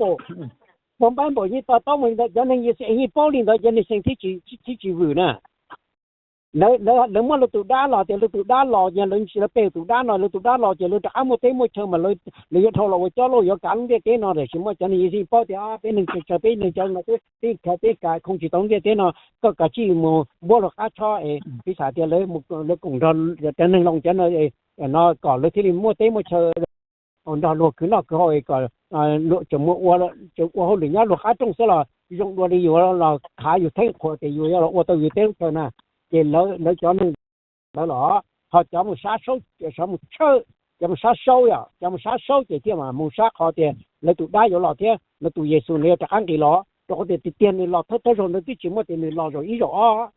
phau Npaiv Npaum yeej to taub mas cov neeg Yixayees yeej paub li ntawd, cov neeg Yixayees thiaj tsis vwm na. Lawv muab lawv tus dab los tias lawv tus dab los, yog lawv ntsia lawv pe tus dab no, lawv tus dab los ces lawv rov qab muaj teb muaj chaw mas lawv yuav dhau los ua coj lauj, yuav kav lub ntiaj teb no. Tiam sis muaj cov neeg Yixayees paub tias peb neeg tsawg tsawg peb neeg cov no peb khav peb kav khoom tsis tau lub ntiaj teb no, koj kav tsij mus npuab luag qab tshob es piv xam tias lawv koom nrog cov neeg Loos cov no, no kom lawv thiaj li muaj teb muaj chaw nrog luag khwv noj khwv haus, kom tseem ua hauj lwm nyob luag qab rooj xwb los zoo dua li yus los khav yus theeb qhuas tias yus yuav los ua tau yus teb lub chaw na. Ces lawv cov neeg ntawd los ho cov mus sab saub, cov mus tshawj, cov mus sab saub yom, cov mus sab saub ces thiaj mam mus sab qhov tias lawv tus dab yuav los thiab lawv tus Yexus nws yuav rov qab nqis los, rau qhov tias tiag tiag nws los thawj thawj zaug ntawd twb tsis muaj tias nws los zaum ib zaum ob.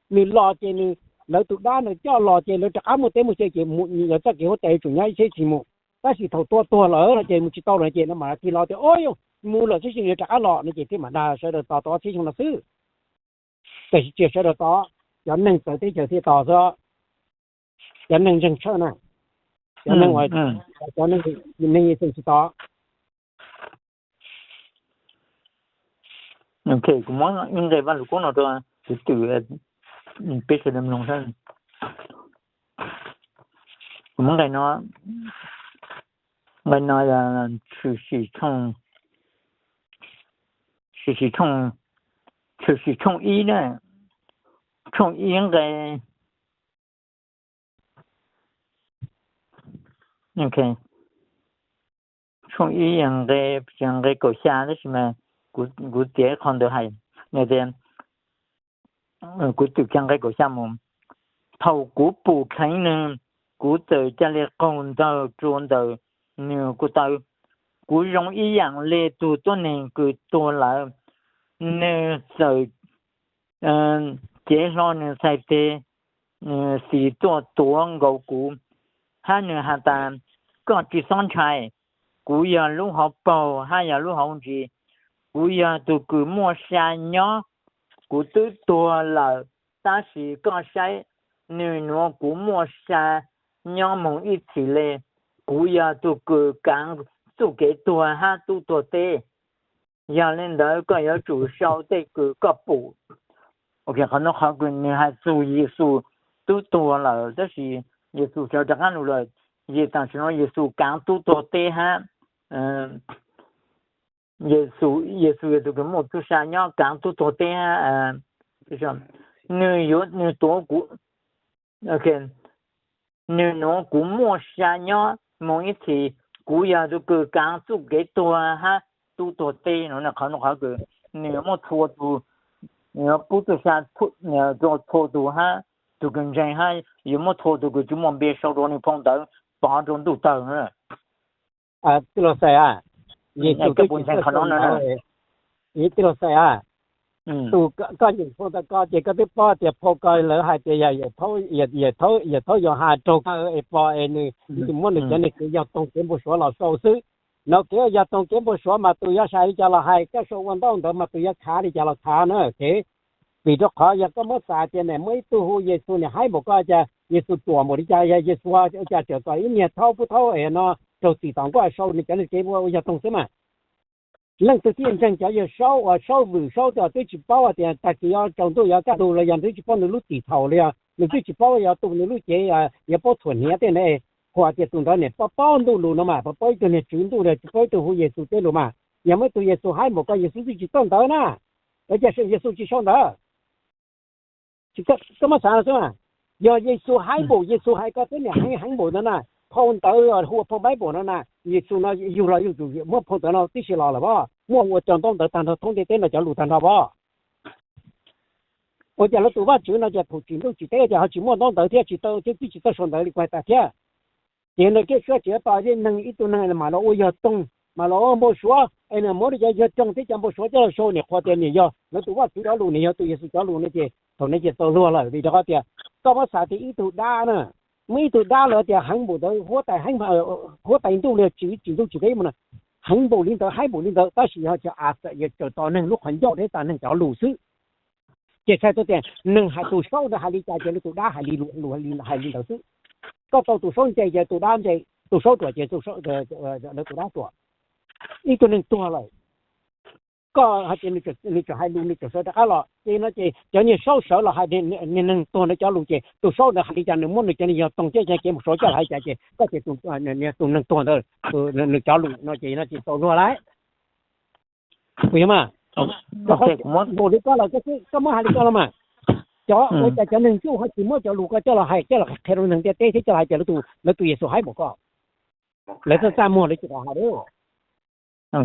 Nws los ces nws, lawv tus dab nws coj los ces lawv rov qab muaj teb muaj chaw ces yog txoj kev huab tais yuav tsum nyob ib txhiab tsis mus. Tab sis thaum tua tuag lawm no ces mus tsis tau lawm ces no mam li los tias o yog mus lawm tib si yuav rov qab los no ces thiaj mam dag sawv daws tos tau ob txhiab xyoo no xwb. Tiam sis tsis yog sawv daws tos, cov neeg txawv teb chaws thiaj tos xwb, cov neeg ntseeg tshawj na, cov neeg, cov neeg Yexus tsis tos. Ok, kuv muab ib nqe Vaj Lug Koob no rau tus twm peb sawv daws mloog saib. Kuv muab nqe no, nqe no yog Tshwm Sim tshooj, Tshwm Sim tshooj, Tshwm Sim tshooj ib na, tshooj ib nqe, ok, tshooj ib yog nqe, nqe kaum xya tab sis mas kuv txiav qhov ntawd hais, nws tias, kuv twm kiag nqe kaum xya mus. Thaum kuv pum dheev nws, kuv txawm ca li qaug ntawg rua ntawm nws ko taw. Kuv zoo ib yam li tus tuab neeg kws tuag lawm, nws txawm cev hlo nws txhais tes xis tuaj tuav nkaus kuv, hab nws has tas, koj tsis txhob ntshai, kuv yog lub hauv paug hab yog lub hauv ntsis, kuv yog tus kws muaj sa nyob. Kuv twb tuag lawm, tab sis koj saib, nws nuav kuv muaj sa nyob moog ib txhis le. Kuv yog tus kws kaav txuj kev tuag hab tub tuag teb. Yog le ntawd koj yuav tsum sau tej kws koj pum. Ok, qhov nuav qhov kws nws has txug Yexus tub tuag lawm tab sis Yexus sawv rov qaab lug lawm, tam sim no Yexus kaav tub tuag teb hab Yexus yog tus kws muaj txuj sa nyob kaav tub tuag teb hab. Nws yuav, nws tuav kuv, nws nuav kuv muaj sa nyob moog ib txhis, kuv yog tus kws kaav txuj kev tuag hab tub tuag teb no. Qhov nuav qhov kws nws yuav muab txhua tus, nws yuav pub txuj sa rua txhua tus hab, tus kws ntseeg hab yuav muab txhua tus kws tsis muaj npe sau rua nws phau ntawv pov rua ntuj tawg. Tij laug Xais a, Yexus twb tsis txawj sau ntawv. Tij laug Xais a, tus koj nyeem phau ntawv ko ces koj twb paub tias phau ko lawv hais tias yog Yawm Thaub Yauhas raug kaw es pom es nws, nws muab nws cov neeg kws yog toog kev npau suav los sau xwb. No kev yog toog kev npau suav mas tus yuav hais li cas los hais, koj sau ua ntaub ntawv mas tus yuav khav li cas los khav na. Vim rau qhov yog koj muab xav tias nim muaj ib tug hu Yexus nim haib npaum ko cas, Yexus ruam npaum li cas, yog Yexus ua cas tseem kom ib niag thaub pub thaub es no raug txim tom nkuaj sau nws cov neeg tsev ua yog toog xwb mas. Leej twg thiaj ntseeg cov yawg Saub uas Saub Vwm Saub twb tsis paub tias tag kis yuav tsaus ntuj yuav kaj ntug los yog nws twb tsis paub nws lub txim thaum los yog nws twb tsis paub yuav tu nws lub cev yuav paub txhuam hniav tej na. Qhuas tias tus ntawd niam paub paub ntuj lus no mas, paub ib tug niag tswv ntuj los tsis paub ib tug hu Yexus tej lus mas, yog muaj ib tug Yexus haib npaum ko Yexus twb tsis txawj ntawd na, ua cas Yexus tsis sau ntawd? Koj muab xav xwb mas, yog Yexus haib npaum Yexus hais ko twb niam heev heev npaum ntawd na, phau ntawd hu ua phau Bible no na, Yexus no yug los yug tsum muab phau ntawd no tib si los lawm as, muaj ua cov ntaub ntawv tag nrho thoob ntiaj teb no cov lus tag nrho as. Ua cas lawv tus vaj tswv no ces phum tsis ntuj tsis teb ces ho tsis muaj ntaub ntawv thiab tsis tau thiab twb tsis txawj sau ntawv li kuv hais tas thiab. Ces nws kiag suab tsis tos thiab neeg ib tug neeg mam los ua yog toog mam los ua npau suav es nws muab cov yog toog thiab cov npau suav coj los sau niam qhuas tias niam yog lawv tus vaj tswv cov lus, niam yog tus Yexus cov lus no ces thaum no ces txaus luag lawm vim rau qhov tias koj muab xav tias ib tug dab na, muaj ib tug dab lawv tias heev npaum ntawd, huab tais heev, huab tais ntuj li tsis tsis ntuj tsis teb mus na, heev npaum li ntawd haib npaum li ntawd tab sis yog cov a xav yuav tsawm tos neeg lub qhov ncauj thiab tas neeg cov lus xwb. Ces txhais tau tias neeg hais tus Saub ntawd hais li cas ces lawv tus dab hais li, hais li ntawd xwb. Koj tau tus Saub nce ces tus dab nce, tus Saub ruam ces lawv tus dab ruam. Ib tug neeg tuag lawm, koj hais tias nws tseem hais lus nws tseem sawv rov qab los ces no ces cov niag Saub sawv los hais niag neeg tuag ntawd cov lus ces tus Saub ntawd hais li cas nws muab nws cov niag yog toog thiab cov kev mus suav coj los hais cas ces koj ces tus neeg tuag ntawd nws cov lus no ces no ces txaus luag lawm. Puas yog mas? Npaum li koj los koj muab hais li koj los mas, cov ua cas cov neeg ntsuj ho tsis muab cov lus ko coj los hais coj los qhia rau neeg ntiaj teb thiab coj los hais tias lawv tus Yexus haib npaum ko, lawv txaj txaj muag lawv tsis kom hais li. Koj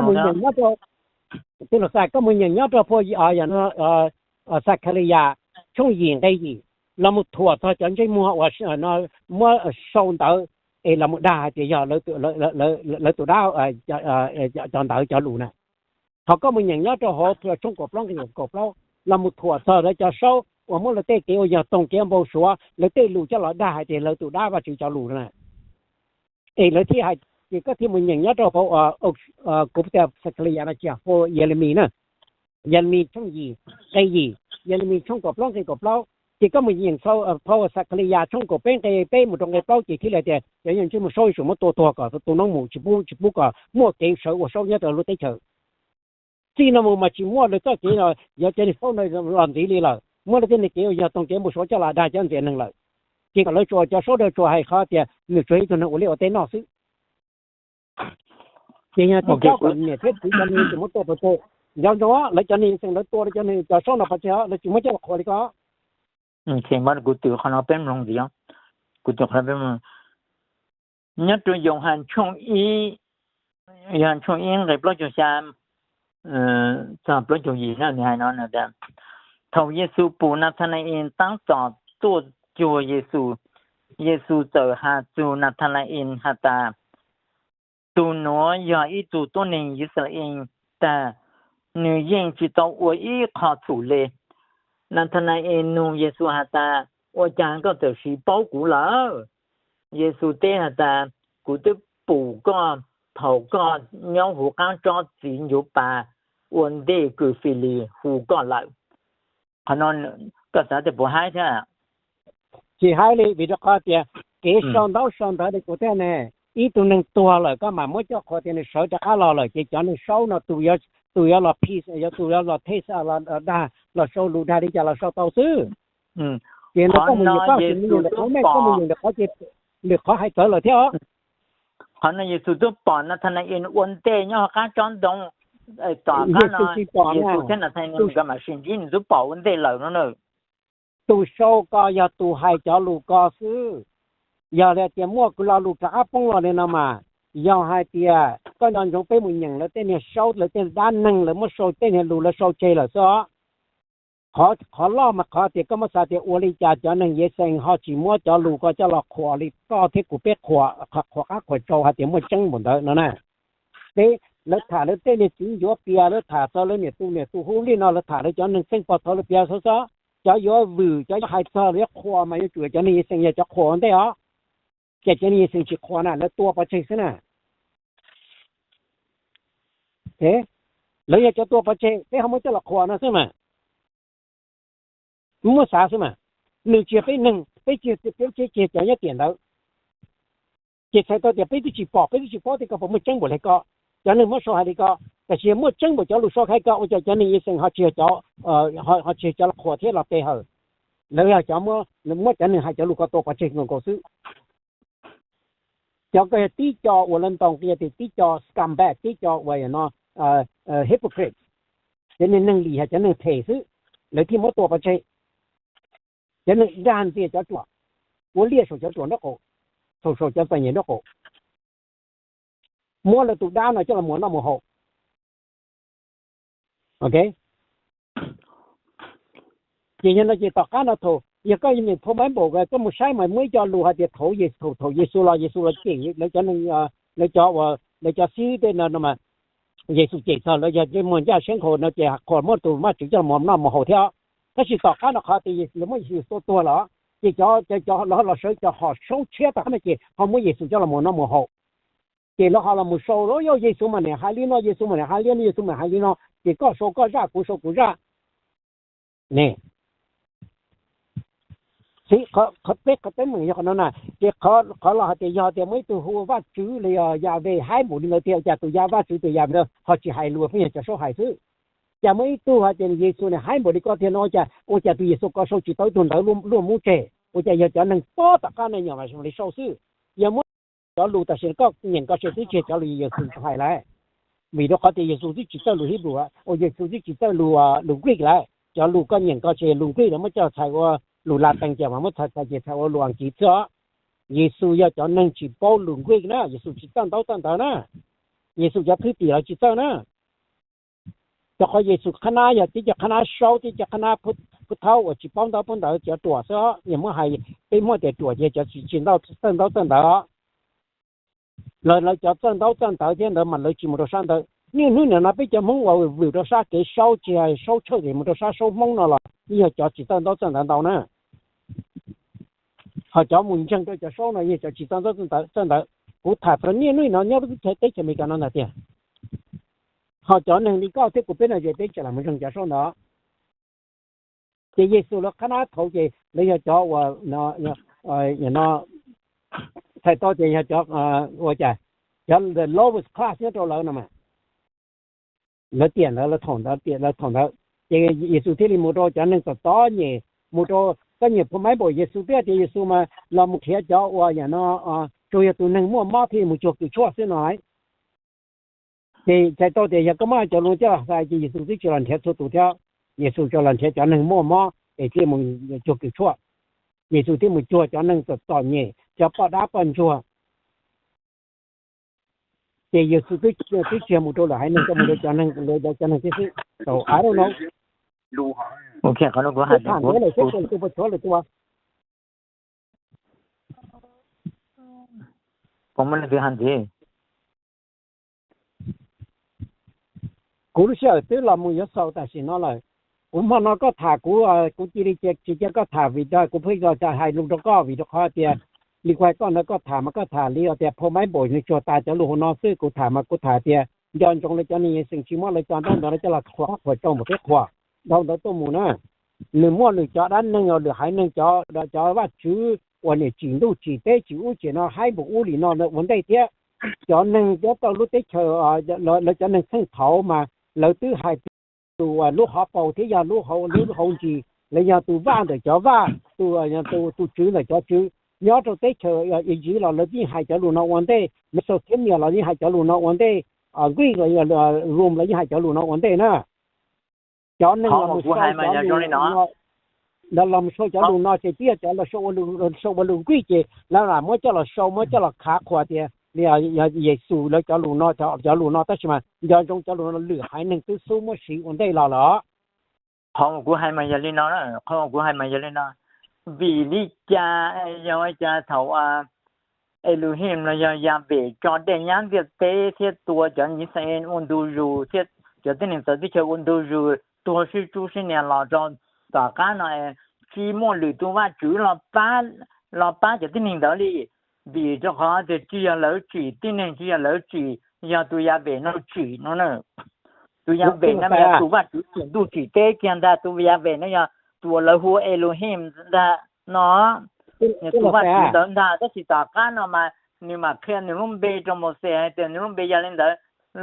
mus nyeem nyob rau, koj mus nyeem nyob rau phau Xakhaliyas tshooj yim nqe yim los mus thuam txog cov ntsej muag uas muab sau ntawv es los mus dag hais tias yog lawv tus dab cov ntawv cov lus na. Ho koj mus nyeem nyob rau hauv tshooj kaum plaub nqe kaum plaub los mus thuam txog lawv cov Saub uas muab lawv tej kev ua yog toog kev npau suav lawv tej lus coj los dag hais tias lawv tus dab Vajtswv cov lus na. Es lawv thiaj hais, ces koj thiaj mus nyeem nyob rau phau, kuv tias Xakhaliyas no tsis yog, phau Yelemis na. Yelemis tshooj yim nqe yim, Yelemis tshooj kaum plaub nqe kaum plaub. Ces koj mus nyeem phau Xakhaliyas tshooj kaum peb nqe peb mus rau nqe plaub ces thiaj li tias cov yog ntsej muag Saub yuav tsum muab tua tuag kom tu noob mus tsis pub, tsis pub kom muaj kev sawv ua Saub nyob rau lub teb chaws. Txij no mus mas tsis muaj lawv txoj kev no, yog cov niag Saub no los ntxiv li lawm, muab lawv tej niag kev ua yog toog kev npau suav coj los dag cov ntxias neeg lawm. Ces kom lawv tsuas cov Saub rau tsuas hais qhov tias nws tsuas ib tug neeg ua liaj ua teb noj xwb. Ces yog tib co kom niam thiab txiv cov neeg tsis muab tua pov tseg. Nco ntsoov lawv cov neeg xeem lawv tua cov neeg cov Saub no pov tseg os, lawv tsis muab coj los qhuas li ko. Kuv twb qhov no peb mloog ntxiv, kuv twb qhov no peb mloog. Nyob rau Yauhas tshooj ib, Yauhas tshooj ib nqe plaub caug xya txog plaub caug yim no nws hais no tias, thaum Yexus pum Natha-na-es tab tom tuaj cuag Yexus, Yexus txawm hais txug Natha-na-es has tas, tus nuav yog ib tug tuab neeg Yixalayees tag, nws yeej tsis tau ua ib qho txhum le. Natha-na-es nug Yexus has tas, ua cas koj txawm siv paub kuv lawm? Yexus teb has tas, kuv twb pum koj thaum koj nyob huv qab tsob txiv ncuav pas ua ntej kws Filis hu koj lawm. Qhov no koj xav tias puas haib thiab? Tsis haib li, vim rau qhov tias kev sau ntaub sau ntawv li kuv thiaj ne, ib tug neeg tuag lawm koj mam muab coj qhuas tias nws sawv rov qab los lawm ces cov neeg Saub no tus yuav los phis, yuav tus yuav los thes, los dag, los sau lus dag li cas los sau tau xwb. Ces no koj mus nyeem, koj mus nyeem ntawm qhov mej, koj mus nyeem ntawm qhov ces lwm qhov hais txawv lawm thiab os. Qhov no Yexus twb pom Natha-na-es ua ntej nyob hauv qab tsob ntoo, tom qab no Yexus thiab Natha-na-es nkawd mam sib ntsib, nws twb pom ua ntej lawm no na. Tus sau ko yog tus hais cov lus ko xwb. Yog li tias muaj lo lus rov qab poob los li no mas, yog hais tias koj nco ntsoov peb mus nyeem lawv tej niag Saub, lawv tej dab neeg lawv muab sau tej niag lus lawv sau tseg lawm xwb os. Qhov loj mas qhov tias koj muab xav tias ua li cas cov neeg Yixalayees ho tsis muab cov lus ko coj los qhuas li koj thiab kuv peb qhuas, qhuas qab qhuas tsau hais tias muaj tseeb npaum ntawd no na. Peb, lawv tham lawv tej niag txiv ncuav pias, lawv tham txog lawv niam tus niam tus hu li no, lawv tham lawv cov neeg xeeb pog txhov lawv piav xwb xwb. Cov yuav vwm, cov yuav hais txog, lawv yuav qhuas mas yuav tsum cov neeg Yixalayees yog cov qhuas ua ntej os. Ces cov neeg Yixalayees tsis qhuas na, lawv tua pov tseg xwb na. Lawv yog cov tua pov tseg, peb ho muab coj los qhuas no xwb mas. Muab xav xwb mas, nws tsis yog peb neeg, peb tsis, peb tsis yog cov nyob tiam ntawd. Ces txhais tau tias peb twb tsis pom, peb twb tsis paub tias koj puas muaj tseeb npaum li ko. Cov neeg muab sau hais li ko, tab sis muaj tseeb npaum cov lus sau hais ko ua cas cov neeg Yixees ho tsis yog cov, ho tsis yog cov los qhuas thiab los pe hawm. Lawv yog cov muab cov neeg hais cov lus ko tua pov tseg nkaus nkaus xwb. Cov ko yog tib co uas lawv ntaus qhia tias tib co scumbag, tib co uas no hypocrite, cov neeg neeg lim, yog cov neeg phem xwb, lawv thiaj muab tua pov tseg. Cov neeg dag ntxias cov ruam, ua liaj saum cov ruam nraub qaum, saum saum cov txom nyem nraub qaum, muab lawv tus dab no coj los muas noj muas haus. Ok, ces yog no ces tom qab no thaum yog koj niam phau Bible koj mus saib mas muaj ib co lus hais tias thaum Yexus, thaum Yexus los, Yexus los cem lawv cov neeg, lawv cov, lawv cov xib hwb tej no no mas, Yexus cem txog lawv yog muag ncaj siab nkhaus no ces qhuas muab tus Vajtswv coj los muas noj muas haus thiab. Tab sis tom qab no qhov tias lawv muab Yexus tua tuag lawm, ces cov, cov los, los sawv cov hom saub tshiab tom qab no ces ho muab Yexus coj los muas noj muas haus. Ces lawv ho los mus sau, yog Yexus mas niam hais li no, Yexus mas niam hais li no, Yexus mas hais li no, ces koj sau koj zaj, kuv sau kuv zaj ne. Xib, qhov peb qhov teeb meem yog qhov no na. Ces qhov los hais tias yog tias muaj ib tug hu ua Vajtswv los yog Yahweh haib npaum li ntawd tiag, ua cas tus Yahweh, Vajtswv tus Yahweh ntawd ho tsis hais lus, pheej yog cov saub hais xwb? Cas muaj ib tug hais tias Yexus niam haib npaum li ko tiag no, ua cas, ua cas tus Yexus ko sau tsis tau ib tug ntawv luaj mub tseg? Ua cas yog cov neeg tob tom qab no nyuam qhuav li sau xwb? Yog muab cov lus tam sim no koj nyeem ko ces twb tsis yog cov lus Yexus hais lawm, vim rau qhov tias Yexus twb tsis txawj lus Hebrew, ua Yexus twb tsis txawj lus, lus Greek lawm. Cov lus koj nyeem ko ces lus Greek lawv muab coj txhais ua, lus Latin ces mas muab txhais txhais ces txhais ua lus Askiv xwb os. Yexus yog cov neeg tsis paub lus Greek na, Yexus tsis txawj ntaub txawj ntawv na, Yexus cov thwj tim los tsis txawj na. Rau qhov Yexus qhab nab yog tib co qhab nab saub, tib co qhab nab pub thaub uas tsis paub ntaub paub ntawv, cov ruam xwb os. Yog muab hais, peb muab tias ruam ces cov tsis tsis txawj ntaub txawj ntawv os. Lawv, lawv cov txawj ntaub txawj ntawv thiab ntawd mas lawv tsis mus rau sab ntawd. Niaj hnub nim no peb cov Hmoob uas vwm rau sab kev saub, tsis hais saub tshawj ces mus rau sab saub Hmoob no los yeej yog cov tsis txawj ntaub txawj ntawv ntau na. Ho cov mus ntseeg rau cov saub no yeej cov tsis txawj ntaub txawj ntawv. Kuv tham txog niaj hnub no nyob lub teb chaws Amelikas no ntag tiag. Ho cov neeg li koj thiab kuv peb no ces peb tseem lam mus ntseeg cov saub ntawd. Ces Yexus lawv qhab nab thaud ces lawv yog cov uas no, txhais tau tias yog cov, ua cas, cov the lowest class nyob rau lawv no mas. Lawv tiam ntawd, lawv thaum ntawd, tiam lawv thaum ntawd. Ces Yexus thiaj li mus rau cov neeg txom txom nyem, mus rau, koj nyeem phau Bible Yexus twb tias Yexus mas los mus qhia cov uas yam no, tsuas yog tus neeg muaj mob thiaj mus cuag kws tshuaj xwb no. Ces txhais tau tias yog koj muab cov lus coj los xav ces Yexus twb tsis los nrhiav txhua tus thiab, Yexus tsuas los nrhiav cov neeg muaj mob es thiaj mus cuag kws tshuaj. Yexus thiaj mus cuag cov neeg txom txom nyem, cov poj dab poj ntsuag. Ces Yexus twb, twb tsis yog mus rau lwm haiv neeg, coj mus rau cov neeg, cov neeg thiab xwb. Tau, I don't know. Qhov no kuv hais, tham ntawd lawm thiab tus puas tshuav lwm tus. Kuv muaj leej twg hais ntxiv? Kuv lub sij hawm twb los mus yuav xaus tam sim no lawm. Kuv hmo no koj tham kuv, kuv cia li tsis cia koj tham vim rau kuv pheej hais lus rau koj vim rau qhov tias li kuv hais koj ntawd koj tham mas koj tham li tias phau Bible nws tsuas tas cov lus hauv no xwb, kuv tham mas kuv tham tias nco ntsoov lawv cov neeg Yexees tsis muab lawv cov ntaub ntawv no coj los qhuas, qhuas rau npaum peb qhuas dhau ntawd tuaj mus na. Nws muaj nws cov dab neeg, lwm haiv neeg cov, cov vaj tswv uas niam tsim ntuj tsim teb tsim ub tsim no haib npaum ub li no ua ntej thiab. Cov neeg nyob rau lub teb chaws, lawv cov neeg txheej thaud mas lawv twb hais tias tus lub hauv paus thiab yog lub hauv ntsis, lawv yog tus vaj ntawm cov vaj, tus, tus tswv ntawm cov tswv. Nyob rau teb chaws Iziv los lawv yeej hais cov lus no ua ntej, Mesopotamia los yeej hais cov lus no ua ntej, Greek los, Rome los yeej hais cov lus no ua ntej na. Cov neeg los mus sau cov lus no, los mus sau cov lus no ces twb yog cov los sau ua lus Greek ces lawv lam muab coj los sau, muab coj los khav qhuas tias li Yexus lawv cov lus no, cov lus no, tab sis mas nco ntsoov cov lus no lwm haiv neeg twb xub muab siv ua ntej los lawm. Qhov uas kuv hais mas yog li no, qhov uas kuv hais mas yog li no, vim li cas, yog ua cas thaum Elohim los yog Yahweh tso dej nyab ntiaj teb thiab tua cov Yixalayees ua ntu zus thiab cov tib neeg txawv teb chaws ua ntu zus tuag sib tsub sib nias los rau tom qab no tsis muaj lwm tus vaj tswv los pab cov tib neeg ntawd li, vim rau qhov tias tsis yog lawv tsim tib neeg, tsis yog lawv tsim, yog tus Yahweh no tsim no na. Tus Yahweh no mas yog tus vaj tswv tsim ntuj tsim teb kiag ntag, tus Yahweh no yog tus uas lawv hu ua Elohim ntag no, yog tus vaj tswv ntawd ntag, tab sis tom qab no mas nws mam qhia nws lub npe rau Mauxes hais tias nws lub npe yog li ntawd.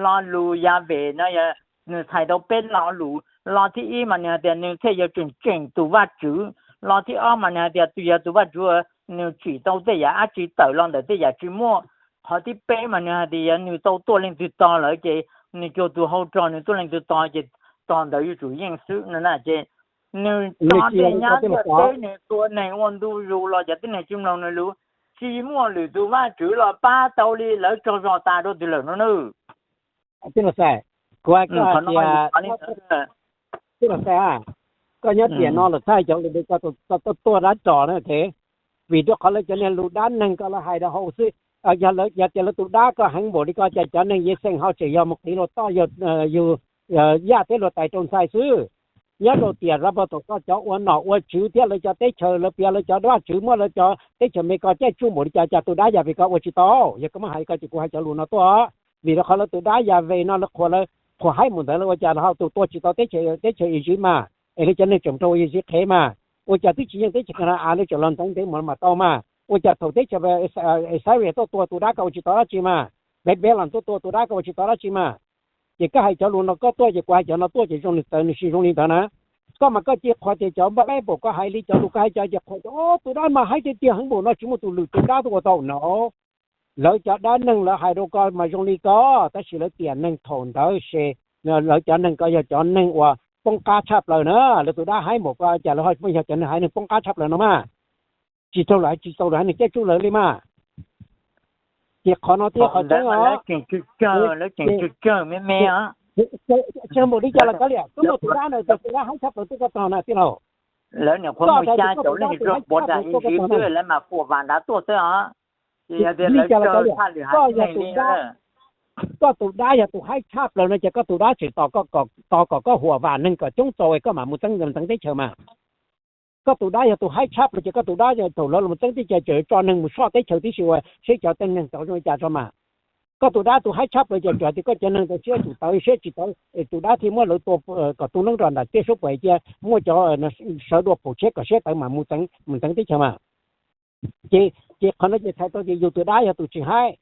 Lo lus Yahweh no yog nws txhais tau peb lo lus. Lo thib ib mas nws hais tias nws thiaj yog tseem tseem tus Vajtswv. Lo thib ob mas nws hais tias tus yog tus Vajtswv, nws tsim tau tej yam dab tsi tawm los ntawm tej yam tsis muaj. Qhov thib peb mas nws hais tias yog nws tau tuaj leej twg tos lawm ces nws cuag tus hau rog, nws tuaj leej twg tos ces tos ntawd yuav tsum yeej xwb no na. Ces nws tso tej nyab ntiaj teb, nws tua neeg ua ntu zus los cov tib neeg tsis mloog nws lus, tsis muaj lwm tus Vajtswv los pab tau li, lawv tsaug zog tas rau twg lawm no na. Tij Laug Xais, kuv hais koj hais tias, Tij Laug Xais, koj nyob tiam no lawm txhais cov lus koj tuaj dab tso na, vim rau qhov lawv cov niag lus dab neeg koj lawv hais rau hauv xwb. Yog lawv, yog tias lawv tus dab koj heev npaum li koj cas cov neeg Yexees ho tseem yog mus qiv los toj yug Yaj thiab luag tais rau ntxhais xwb. Nyob rau tiam Rabbaton koj cov ua nom ua tswv thiab lawv cov teb chaws, lawv piav lawv cov vaj tswv muab lawv cov teb chaws me koj caij tsuj npaum li cas, cas tus dab Yahweh koj ua tsis tau? Yog koj muab hais li koj ces kuv hais cov lus no tuaj. Vim rau qhov lawv tus dab Yahweh no lawv qhuas, lawv qhuas haib mus ntawd lawv ua cas lawv ho tus tua tsis tau teb chaws, teb chaws Iziv mas, es lawv cov neeg tseem rau Iziv qhev mas, ua cas twb tsis yeej teb chaws Kanaa lawv tseem los ntxeev ntev mus mas tau mas, ua cas thaum teb chaws Assyria tuaj tua tus dab koj ua tsis tau dab tsi mas, Babylon tuaj tua tus dab koj ua tsis tau dab tsi mas. Ces koj hais cov lus no koj tuaj ces kuv hais cov no tuaj ces zoo li ntawd, nws sis zoo li ntawd na. Koj mas koj cia qhuas tias cov Bible koj hais li cov lus koj hais cov ces qhuas tias tus dab mas haib tiag tiag heev npaum no tsis muaj tus lwm tus dab tuaj ua tau no. Lawv cov dab neeg lawv hais rau koj mas zoo li ko, tab sis lawv tiam neeg thaum ntawd ces lawv cov neeg ko yog cov neeg uas poob qab tshaj plaws na. Lawv tus dab haib npaum ko cas lawv ho yog cov neeg haiv neeg poob qab tshaj plaws no mas. Tsis tau lawv, tsis tau lawv haiv neeg caij tsuj lawv li mas. Ces qhov no thiab qhov tseeb os, tsis npaum li cas los kav liam, twb muaj tus dab na, tus dab haib tshaj plaws tuaj koj tog na tij laug. Koj hais tias koj tus dab tus haib tshaj plaws tuaj koj tog na. Li cas los kav liam, koj yog tus dab, koj tus dab yog tus haib tshaj plaws no ces koj tus dab tseem tos, tos kom koj huam vam neeg kom coob txaus es koj mam mus txeeb ntxeev teb chaws mas. Koj tus dab yog tus haib tshaj plaws ces koj tus dab thaum lawv los txeeb teb chaws tseem tso neeg mus soj teb chaws tib si uas seb cov tej neeg tau zoo li cas tso mas. Koj tus dab tus haib tshaj plaws ces tsuas hais tias koj cov neeg tau siab tsum tawv siab tsis tawv es tus dab thiaj muab lawv tua kom tu noob rau nram tiaj suab puam cia muaj cov sawv dua phaum tshiab kom siab tawv mas mus txeev, mus txeev teb chaws mas. Ces, ces qhov no ces txhais tau tias yus tus dab yog tus tsis haib.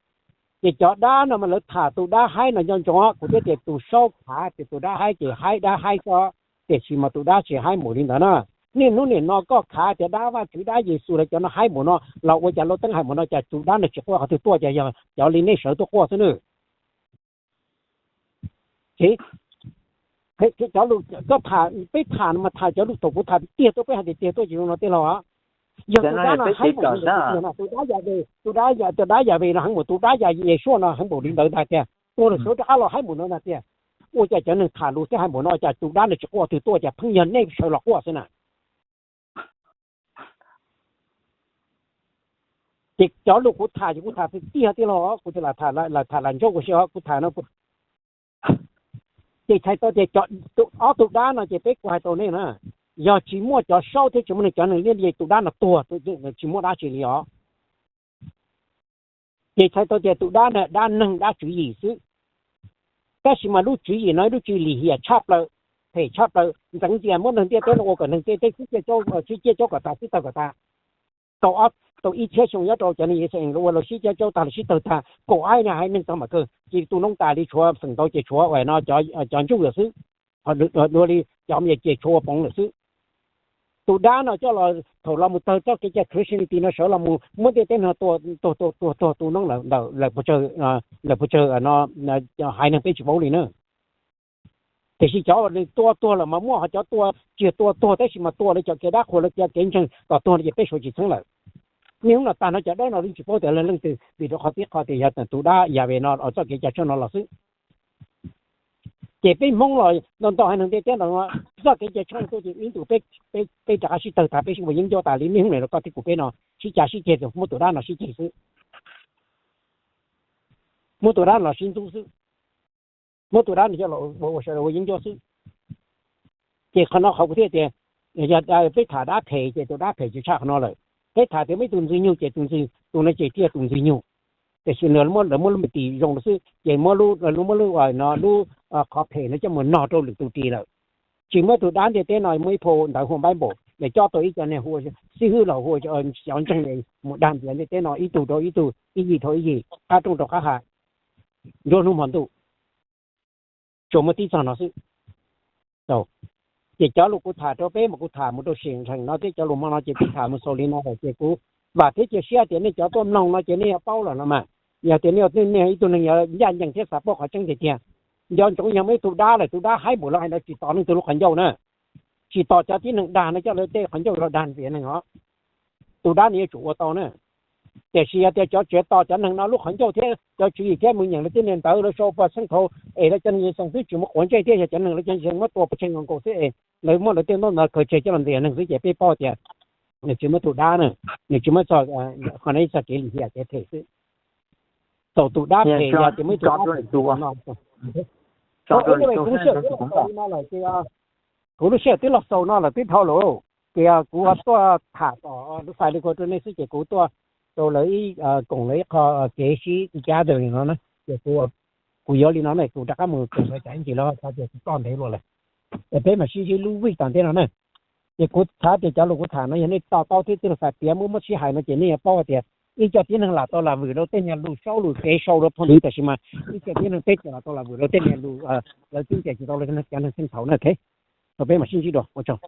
Ces cov dab no mas lawv tham tus dab haib no nco ntsoov, kuv thiaj tias tus saub khav ces tus dab haib ces haib dab haib xwb, tiam sis mas tus dab tsis haib npaum li ntawd na. Niaj hnub niam no koj khav tias dab Vajtswv dab Yexus lawv cov no haib npaum no los ua cas lub teeb hais npaum no cas tus dab no tsis quaj qhov twg tuaj, cas yog cov li nej sawv tuaj quaj xwb nawb. Cov lus koj tham, peb tham no mas tham cov lus thaum kuv tham tiag tuaj, peb hais tiag tiag tuaj ces zoo no tej laus. Yog tus dab no haib npaum li ntawd tiag tiag no, tus dab Yahweh, tus dab, tus dab Yahweh no heev npaum, tus dab Yexus no heev npaum li ntawd ntag tiag, tua lawm sawv rov qab los haib npaum no ntag tiag. Ua cas cov neeg tham lus thiab hais npaum no cas tus dab no tsis quaj qhov twg tuaj, cas pheej yog nej sawv los quaj xwb na. Ces cov lus kuv tham ces kuv tham tiag tiag los kuv tham, lam tham lam ntsoov kuv si os, kuv tham no. Ces txhais tau tias ob tug dab no ces peb kuv hais tau nej na, yog tsis muaj cov saub thiab tsis muaj neeg, cov neeg liab li tus dab no tuag, tsis muaj dab tsi li os. Ces txhais tau tias tus dab no dab neeg dab tswv yim xwb. Tab sis mas lub tswv yim no lub tswv yim lim hiam tshaj plaws, phem tshaj plaws, ntxeev ntxias muab neeg ntiaj teb no ua kom neeg ntiaj teb sib caij caub, sib caij caub kom tas, sib tawg kom tas. Tau, tau ib txhiab xyoo nyob rau cov neeg Yixalayees ua lawv sib caij caub tag, lawv sib tawg tag, kaum ib niag haiv neeg tag mam kawg, ces tu noob tas li, tshuav feem ntau ces tshuav uas no cov ntsuj lawm xwb. Dua li cov me ces tshuav ua poov lawm xwb. Tus dab no coj los thaum los mus tawg txoj kev cai Christianity no sawv los mus muab ntiaj teb no tua, tuag tuag tuag tuag tu noob lawm, lawm puas tsawg, lawm puas tsawg no, haiv neeg peb tsis paub li na. Tiam sis cov tua tuag lawm mas muaj, ho cov tua tsis tua tuag tab sis mas tua lawv cov kev dab qhuas, lawv cov kev ntseeg kom tuag no ces peb suav tsis txheeb lawm. Niaj hnub no tag no cov dab no yeej tsis paub tias lawv leej twg, vim rau qhov tib qho tias yog tus dab Yahweh no txoj kev cai tshaj no los xwb. Ces peb Hmoob los ntau ntau haiv neeg ntiaj teb no, txoj kev cai tshaj no tuaj ces ib ntus peb rov qab sib tawg tas, peb sib ua yeeb ncuab tas li niaj hnub no los koj thiab kuv peb no sib cav sib ceg, muab tus dab no sib ceg xwb, muab tus dab no los sib ntxub xwb, muab tus dab no coj los ua sawv daws ua yeeb ncuab xwb. Ces qhov no qhov kuv thiaj tias, yog peb tham dab phem ces tus dab phem ces tshaj qhov no lawm. Peb tham tias muaj ib tug ntxwg nyug ces tus ntxwg, tus no ces thiaj tus ntxwg nyug. Tiam sis lawv muab lub me tis zoo lawm xwb ces muab lub, muab lub no lub qhov phem no coj mus nog rau lwm tus ris lawm. Tsis muab tus dab ntiaj teb no muaj ib phau ntawv hu Bible, Lawv cob tau ib co niag hu xib hwb los hu xyov ntseeg mus dag ntxias ntiaj teb no, ib tug rau ib tug, ib yim rau ib yim, qab rooj rau qab ha, nruab hnub hmo ntuj, tsuas muaj tib txog no xwb. Ces cov lus kuv tham rau peb mas kuv tham mus rau sim ntheem no thiab cov lus hmo no ces kuv tham mus xaus li no lawm ces kuv vam thiab cia siab tias nej cov tuaj mloog no ces nej yuav paub lawm no mas. Yog tias nej, nej ib tug neeg yog ncaj ncees thiab xav paub qhov tseeb tiag tiag, nco ntsoov yog muaj ib tug dab lawm, tus dab haib npaum li hais ntawd tsis tos leej twg lub qhov ncauj na, tsis tos cov tib neeg dag no coj lawv tej qhov ncauj los dag ntxias neeg os. Tus dab no yuav tsum ua tau na. Tiam sis yog tias cov tseem tos cov neeg no lub qhov ncauj thiab cov tswv yim thiab mus nyeem lawv tej niag ntawv lawv sau pag xeeb thaum es lawv cov neeg xeem twb tsis muaj quav ntsej thiab yog cov neeg lawv cov neeg muab tua pov tseg nkaus xwb es lawv muab lawv tej ntaub ntawv khaws tseg coj los ntxias neeg xwb ces peb paub tias nws tsis muaj tus dab na, nws tsis muaj txog, qhov no ib txog kev lim hiam kev phem xwb. Txaus tus dab phem yog tias muaj ib tug dab phem no. Kuv lub sij hawm twb los xaus li no lawm ces, kuv lub sij hawm twb los xaus no lawm twb dhau lawm ces kuv tuaj tham tom lub fais li kuv rau nej xwb ces kuv tuaj rau lawv ib koom lawv ib qho kev sib gather no na ces kuv, kuv yuav li no na kuv rov qab mus koom lawv tsam ib ntsis lawv ho xav tias kuv ploj ntev luaj lawm. Es peb mam sib ntsib lub week tom ntej no na. Ces kuv xav tias cov lus kuv tham no yog nej to taub thiab twb los xav tias muab muab sib hais no ces nej yuav paub tias ib co tib neeg lam tau lam vwm rau tej niag lus saub lus kev sau rau phau ntawv tab sis mas ib co tib neeg peb tseem lam tau lam vwm rau tej niag lus lawv twb ntes tsis tau cov neeg xeeb thaum na. Thaum peb mam sib ntsib dua, ua tsaug.